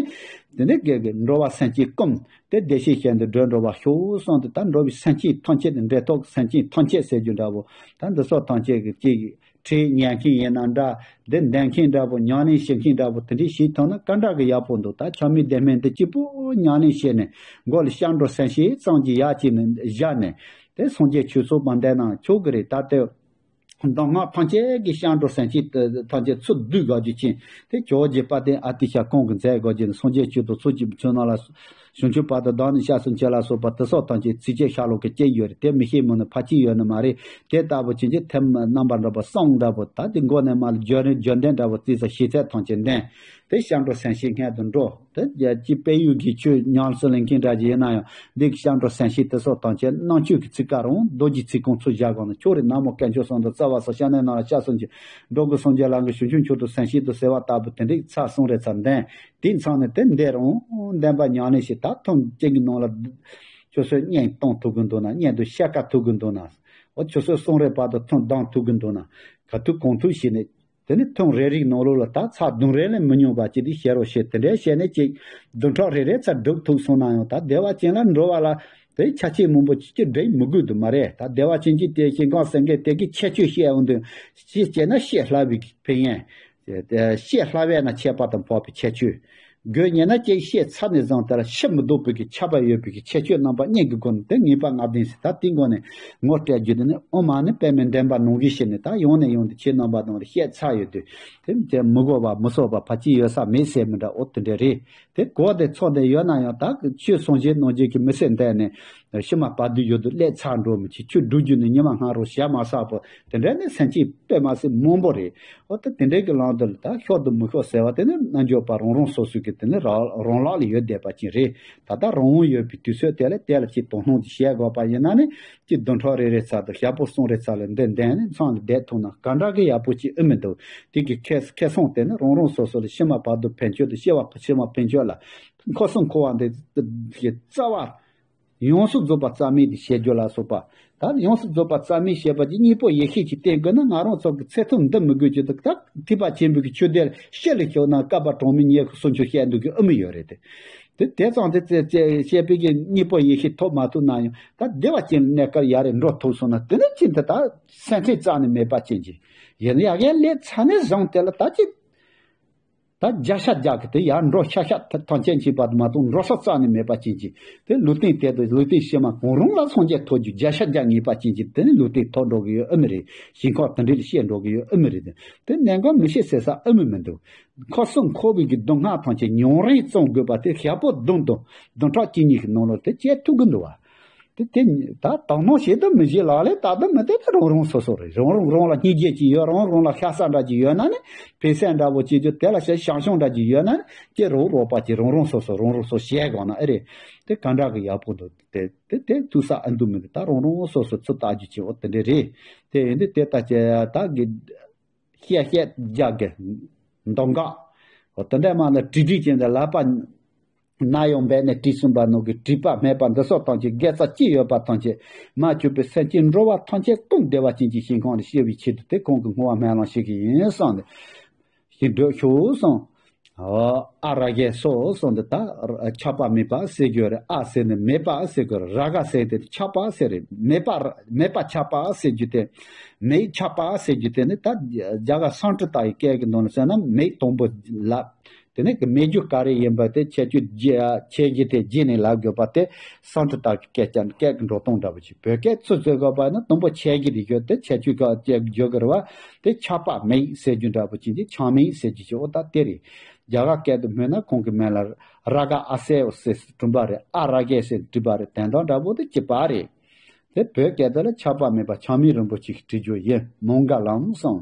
དེ་ནི་དགེ་དགེ་འགྲོ་བ་སེམས་ཅན་ཀུན་དེ་བདེ་གཤེགས་ཞལ་འདི་བགྲོད་འགྲོ་བ་ཤོག་གསུངས་ཏེ། ད་འགྲོ་བའི་སེམས་ཅན་ཐམས་ཅད་དེ་འབྲེལ་ཐོགས་སེམས་ཅན་ཐམས་ཅད་ཟེར་རྒྱུ་འདྲ་བོ། ད་འདི་སོགས་ཐམས་ཅད་ཀྱི་ཅིག་ཁྲིད་ཉན་མཁན་ཡིན་ན་འདྲ། འདི་འདོན་མཁན་འདྲ་པོ་ཉམས་ལེན་བྱེད་མཁན་འདྲ་པོ་དེ་འདྲས་བྱེད་ཐུབ་ན་ག་འདྲ་གི་ཡག་པོ་འདུག་ད་ཆགས་མེད་བདེན་སྨན་འདི་གཅིག་པུ་ཉམས་ལེན་བྱས་ནས་མགོ་ལ་སྐྱབས་འགྲོ་སེམས་བསྐྱེད་ཙམ་གྱིས་ཡར་བྱས་ནས་བཞག་ནས་དེ་སངས་རྒྱས་ཆོས་ཚོགས་པ་འདོན་ན་ཆོག་གི་རེད། ད་དེ་གདམས་ངག་ཐམས་ཅད་ཀྱི་སྐྱབས་འགྲོ་སེམས་བསྐྱེད་ཐམས་ཅད་ཚུར་བསྡུས་དགོས་རྒྱུ་ཅན་དེ་ཇོ་བོ་རྗེ་དཔལ་ལྡན་ཨ་ཏི་ཤ་ཁོང་གིས་མཛད་དགོས་རྒྱུ་ནི་སངས་རྒྱས་བཅུ་དང་ཚོགས་བཅུ་པའི་ཚུལ་རྣམས་ལ། བྱང་ཆུབ་བར་དུ་བདག་ནི་སྐྱབས་སུ་མཆི་ལ་སོགས་པ་དེ་སོགས་ཐམས་ཅད་ཚིགས་བཅད་ཤོ་ལོ་ཀ་བཅུ་ཡོད་རེད། དེ་མི་ཤེས་མི་ནི་ཕལ་ཆེར་ཡོད་ནི་མ་རེད། དེ་ལྟ་བུ་ཅན་གྱི་ཐེམ་རྣམ་པ་འདྲ་པོ་གསུམ་འདྲ་པོ་ད་དེ་མགོ་ནས་མར་ལ་བརྗོད་རིམ་བརྗོད་ལྡན་འདྲ་པོ་རྩིས་ས་ཤེས་ཚད་ཐམས་ཅད་ལྡན། དེ་སྐྱབས་འགྲོ་སེམས་བསྐྱེད་སྔོན་དུ་འགྲོ། དེ་རྒྱལ་སྤྱིའི་དཔལ་ཡུལ་གྱི་ཆོས་ཉམས་སུ་ལེན་མཁན་འདྲ་ཅིག་ཡིན་ན་ཡང་འདི་གི་སྐྱབས་འགྲོ་སེམས་བསྐྱེད་དེ་སོགས་ཐམས་ཅད་རྣམ་དཔྱོད་ཀྱི་ཚིག་ཀ་རང་རྡོ་རྗེ་ཚིག་རྐང་ཚུར་བཞག་གོང་ནས་ཆོག་རེད། ན་མོ་དཀོན་མཆོག་གསུམ་དང་རྩ་བ་སོགས་སྐྱབས་གནས་རྣམས་ལ་སྐྱབས་སུ་མཆི། འགྲོ་ཀུན་སངས་རྒྱས་ལམ་གྱི་བྱང་ཆུབ་མཆོག་ཏུ་སེམས་བསྐྱེད་དུ་ཟེར་བ་ལྟ་བུ་དེ་འདྲའི་ཚར་གསུམ་རེ་ཚར་ལྡན། དེའི་མཚམས་ནས་དེ་འདས་རུང་བདེན་པ་ཉམས་ལེན་བྱེད་ད་ཐུན་གཅིག་གི་ནང་ལ་ཆུ་ཚོད་གཉིས་གཏོང་ཐུབ་ཀྱི་འདུག་ན་གཉིས་དང་ཕྱེད་ཀ་ཐུབ་ཀྱི་འདུག་ན་འོ་ཆུ་ཚོད་གསུམ་རེ་བར་དུ་ཐུན་གཏོང་ཐུབ་ཀྱི་འདུག་ན་ག་ཐུབ་གང་ཐུབ་བྱས་ནས་དེ་ནི་ཐུན་རེ་རེའི་ནང་ལོགས་ལ་ད་ཚར་བདུན་རེ་ལས་མི་ཉུང་བ་ཅིག་དེ་བྱེད་རོགས་བྱེད། དེ་འདྲའི་བྱས་ནས་ཅིག་བདུན་ཕྲག་རེ་རེ་ཚར་སྒྲུབ་ཐུབ་སོང་ན་ཡང་ད་བདེ་བ་ཅན་ལ་འགྲོ་བ་ལ་དེ་ཆ་ཆེ་མང་པོ་ཅིག་ཅིག་སྒྲིག་མི་དགོས་དུ་མ་རེད། ད་བདེ་བ་ཅན་གྱི་དེ་ཞིང་ཁམས་སེང་གེ་དེ་གི་ཁྱད་ཆོས་བཤད་འོང་དུས་ཅིག་བྱས་ན་བཤད་སླ་བའི་ཕན་ཡོན། བཤད་སླ་བས་ན་ཁྱད་པར་དུ་འཕགས་པའི་ཁྱད་ཆོས། དགོས་ཉེ་ན་ཅིག་བཤད་ཚར་ནས་བཟུང་དེ་ལ་ཕྱི་མི་ལྡོག་པའི་གི་ཁྱབ་པ་ཡོད་པའི་གི་ཁྱད་ཆོས་རྣམ་པ་གཉིས་ཀྱི་སྒོ་ནས་དེ་ངེས་པ་ལྔ་ལྡན་ཟེར། ད་དེའི་སྒོ་ནས་ངོ་སྤྲད་རྒྱུ་དེ་ནི་ཨོཾ་མ་ཎི་པདྨེ་འདྲེན་པ་ནང་བཞིན་བྱས་ནས་ད་ཡང་ནས་ཡང་དུ་ཁྱེད་རྣམ་པ་དང་བཤད་ཚར་ཡོད་དུས་དེ་དེ་མི་དགོས་པ་མི་སོགས་པ་ཕལ་ཆེར་ཡོད་ས་མེད་ཟེར་མི་འདྲ། འོ་དེ་འདྲ་རེད། དེ་གོ་དེ་ཚོ་དེ་ཡོད་ན་ཡང་ད་ཆོས་ཟུང་འབྲེལ་གནང་རྒྱུ་གི་མི་ཚེ་འདས་ནས། ཕྱི་མ་བར་དོའི་ཡུལ་དུ་སླེབས་ཚར་འགྲོ་མི་བྱེད། ཆོས་སྒྲུབ་རྒྱུ་ནི་ཉི་མ་སྔ་རོ་ཞག་མ་ཚར་བར་དེ་འདྲ་ནི་སེམས་ཅན་དཔེ་མ་སྲིད་མང་པོ་རེད། འོ་ད་དེ་འདྲའི་གི་ལམ་དུ་ལ་ད་ཤོག་ཏུ་མི་ཤོག་ཟེར་བ་དེ་ནི་རྣལ་འབྱོར་པ་རང་རང་སོ་སོའི་གི་དེ་ནི་རང་རང་ལག་ལ་ཡོད་བསྡད་པ་ཅིག་རེད། ད་ལྟ་རང་དབང་ཡོད་པའི་དུས་ཚོད་དེ་ལ་དེ་ལ་ཅིག་དོ་སྣང་དེ་བྱེད་དགོས་པ་ཡིན་ན་ནི་ཅིག་བདུན་ཕྲག་རེ་རེ་ཚར་དུ་ཞག་པོ་གསུམ་རེ་ཚར་ལ་འདི་འདོན་ནས་མཚམས་ལ་བསྡད་ཐུབ་ན་ག་འདྲ་གི་ཡག་པོ་ཅིག་ཨེ་མི་འདུག་དེ་གི་ཁེ་ཁེ་བཟང་དེ་ནི་རང་རང་སོ་སོ་ལ་ཕྱི་མ་བར་དོ་ཕན་ཆོད་དུ་སྐྱེ་བ་ཕྱི་མ་ཕན་ཆོད་ལ་འཁོར་གསུམ་འཁོར་བ་འདི་གི་རྩ་བ། ཡོངས་སུ་རྫོགས་པ་རྩ་མེད་དེ་བྱེད་རྒྱུ་ལ་སོགས་པ། ད་ཡོངས་སུ་རྫོགས་པ་རྩ་མེད་བྱེད་པ་ཀྱི་གཉེན་པོ་ཡེ་ཤེས་ཀྱི་རྟེན་དགོས་ན་ང་རང་ཚོ་གི་ཚེ་ཐུང་འདི་མི་དགོས་ཀྱི་འདུག་ད་ཐེག་པ་ཆེན་པོའི་གི་ཆོས་སྡེ་ལ་ཤེས་ལ་ཤོག་ན་བསྐལ་པ་གྲངས་མེད་ཉེར་སུམ་ཅུ་བཤད་འདུག་གི་ཨ་མི་ཡོད་རེད་དེ། དེ་དེ་ཙམ་དེ་བཤད་པའི་གི་གཉེན་པོ་ཡེ་ཤེས་ཐོབ་མ་ཐུབ་ན་ཡང་ད་བདེ་བ་ཅན་གནས་སྐབས་ཡར་རེ་འགྲོ་ཐུབ་སོང་ན་དེ་ནི་ཅི་འདི་ད་སེམས་ཁྲལ་རྩ་ནས་མེད་པ་ཅན་གྱི་ཡིན་ཡག་ཡན་ལས་ཚ་ནས་བཟུང་དེ་ལ་ད་ཅི། ད་བརྒྱ་ཆ་བརྒྱ་གི་དེ་ཡར་འགྲོ་ཤ་ཤ་ཐམས་ཅད་མཁྱེན་པ་དུ་མ་གཏོགས་འགྲོ་ས་རྩ་ནས་མེད་པ་ཅན་གྱི་དེ་ལུས་རྟེན་དེ་དུ་ལུས་རྟེན་ཕྱི་མ་གང་རུང་ལ་སངས་རྒྱས་ཐོབ་རྒྱུ་བརྒྱ་ཆ་བརྒྱ་ངེས་པ་ཅན་གྱི་དེ་ནི་ལུས་རྟེན་ཐོབ་འགྲོ་གི་ཡོད་ཨེ་མི་རེད། ཞིང་ཁམས་དེ་འདྲ་ལ་སྐྱེ་འགྲོ་གི་ཡོད་ཨེ་མི་རེད། དེ་གནད་འགག་མི་ཤེས་ཟེར་ས་ཨེ་མི་མི་འདུག་འཁོར་གསུམ་འཁོར་བའི་གི་སྡུག་བསྔལ་ཐམས་ཅད་ཉུང་རིང་བསམ་དགོས་པ་དེ་ཞག་པོ་བདུན་དང་བདུན་ཕྲག་གཅིག་གཉིས་ཀྱི་ནང་ལ་དེ་སྐྱེལ་ཐུབ་གི་འདུག་བ། དེ་དེ་ད་དག་སྣང་བྱེད་དུ་མི་བྱེད་ལག་ལེན་བསྟར་དུ་མི་བསྟར་ད་རང་རང་སོ་སོ་རེད། རང་རང་རང་ལ་སྙིང་རྗེ་ཅིག་ཡོད་རང་རང་ལ་ཤ་ཚ་འདྲ་ཅིག་ཡོད་ན་ནི་ཕན་སེམས་འདྲ་པོ་ཅིག་ཅིག་དེ་ལ་ཤ་ཞང་ཞུང་འདྲ་ཅིག་ཡོད་ན་ནི་ཀྱེ་རོགས་རོགས་པ་ཅིག་རང་རང་སོ་སོ་རང་རང་སོ་བྱས་གོ་ན་ཨེ་རེད། དེ་ག་འདྲ་གི་ཡག་པོ་འདུག་དེ་དེ་དེ་ཐུག་ས་ཨ་འདུག་མི་འདུག་ད་རང་རང་སོ་སོ་ཚུར་བལྟ་རྒྱུ་ཅིག་འོ་དེ་འདྲ་རེད། དེ་ཡིན་དུས་དེ་ལྟ་ཅེ་ད་གི་བཤད་བཤད་རྒྱག་གི་མདོ་འགག་འོ་དེ་འདྲ་མ་ན་དྲི་དྲི་ཅན་དེ་ལ་པ། ནད་གཡོག་འབད་ནས་དྲིས་ཟིན་པ་ནང་གི་དྲི་པ་སྨད་པ་འདི་སོགས་ཐམས་ཅད་དགེ་རྩ་ཅི་ཡོད་པ་ཐམས་ཅད་མ་གྱུར་པའི་སེམས་ཅན་འགྲོ་བ་ཐམས་ཅད་ཀུན་བདེ་བ་ཅན་གྱི་ཞིང་ཁམས་ལ་སྐྱེ་བའི་ཆེད་དུ་དེ་ཁོང་གི་བསྔོ་བ་སྨོན་ལམ་ཞིག་ཡིན་གསུངས་ནས་ཞིག་འགྲོ་ཤོག་གསུངས། ཨ་ར་གས་སོ་སོ་འདི་ད་ཆགས་པ་མེད་པ་ཟེར་རྒྱུ་རེད། ཨ་ཟེར་ནས་མེད་པ་ཟེར་དགོས་རེད། ར་ག་ཟེར་དེ་ཆགས་པ་ཟེར་རེད། མེད་པ་མེད་པ་ཆགས་པ་ཟེར་རྒྱུ་དེ། མེད་ཆགས་པ་ཟེར་རྒྱུ་དེ་ནི་ད་རྒྱ་གར་སཾ་སྐྲྀ་ཏ་ཡི་སྐད་ཀྱི་ནང་ལ་ཟེར་ན་མེད་དང་པོ་ལབ། དེ་ནས་ཀྱི་མེད་རྒྱུ་ག་རེ་ཡིན་པ་དེ་ཁྱད་ཆོས་རྒྱས་ཁྱད་གཞི་དེ་རྗེས་ནས་ལབ་དགོས་པ་དེ་སཾ་སྐྲྀ་ཏ་གི་སྐད་ཆ་སྐད་ཀྱི་འགྲོ་སྟངས་འདྲ་པོ་ཅིག་བོད་སྐད་ཚུར་བཟོ་དགོས་པ་ནི་དང་པོ་ཁྱད་གཞི་དེ་བརྗོད་དེ་ཁྱད་ཆོས་ག་བརྗོད་དགོས་རེད་བ། དེ་ཆགས་པ་མེད་ཟེར་རྒྱུ་འདྲ་པོ་ཅིག་དེ་ཆགས་མེད་ཟེར་རྒྱུ་ཅིག་འོ་ད་དེ་རེད། རྒྱ་གར་སྐད་དུ་སྨོས་ན་ཁོང་གི་མིང་ལ་ར་ག་ཨ་སེ་ཟེར་བྲིས་པ་རེད། ཨ་ར་གས་ཟེར་བྲིས་པ་རེད། དོན་དག་འདྲ་པོ་དེ་གཅིག་པ་རེད། དེ་བོད་སྐད་དུ་ལ་ཆགས་པ་མེད་པ་ཆགས་མེད་རིན་པོ་ཆེ་ཞིག་བྲིས་རྒྱུ་ཡིན། མོང་ག་ལམ་གསུམ།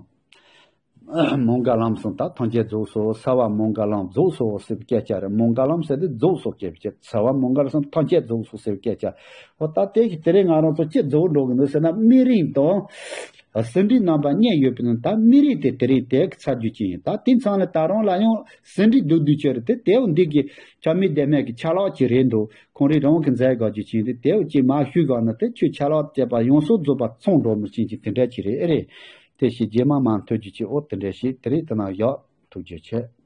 མོང་ག་ལམ་གསུམ་ད་ཐམས་ཅད་རྫོགས་སོ། སརྦ་མོང་ག་ལམ་རྫོགས་སོ་ཟེར་བའི་སྐད་ཆ་རེད། མོང་ག་ལམ་ཟེར་དུས་རྫོགས་སོ་སྐད་ཆ། སརྦ་མོང་ག་ལམ་གསུམ་ཐམས་ཅད་རྫོགས་སོ་ཟེར་བའི་སྐད་ཆ། འོ་ད་དེ་ཞིག་དེ་རིང་ང་རང་ཚོ་ཅི་རྫོགས་འགྲོ་གི་འདུག་ཟེར་ན་སྨིན་རིམ་དང་། ཟིན་བྲིས་རྣམ་པ་གཉིས་ཡོད་པའི་ནང་ད་སྨིན་རིམ་དེ་དེ་རིང་དེ་གི་ཚར་རྒྱུ་ཅིག་ཡིན། ད་དེ་མཚམས་ལ་ད་རུང་ལ་ཡང་ཟིན་བྲིས་སྡུག་སྡུག་ཅིག་རེད། དེ་དེའུ་འདི་གི་ཆགས་མེད་བདེན་མེད་ཀྱི་ཆ་ལག་ཅིག་རེད་འདུག་ཁོང་རིགས་རང་གི་མཛད་དགོས་རྒྱུ་ཅིག་ཡིན། དེ་དེའུ་ཅིག་མ་ཞུས་གོང་ན་དེ་ཆོས་ཆ་ལག་བཅས་པ་ཡོངས་སུ་རྫོགས་པ་ཚང་འགྲོ་མི་ཅན་གྱི་དེ་འདྲ་ཅིག་རེད། ཨེ་རེད། དེ་ཞིག་རྗེས་མ་མ་མཐུན་རྒྱུ་ཅིག་འོ་དེ་འདྲ་ཞིག་དེ་རིང་དེ་ན་ཡག་ཐུགས་རྗེ་ཆེ།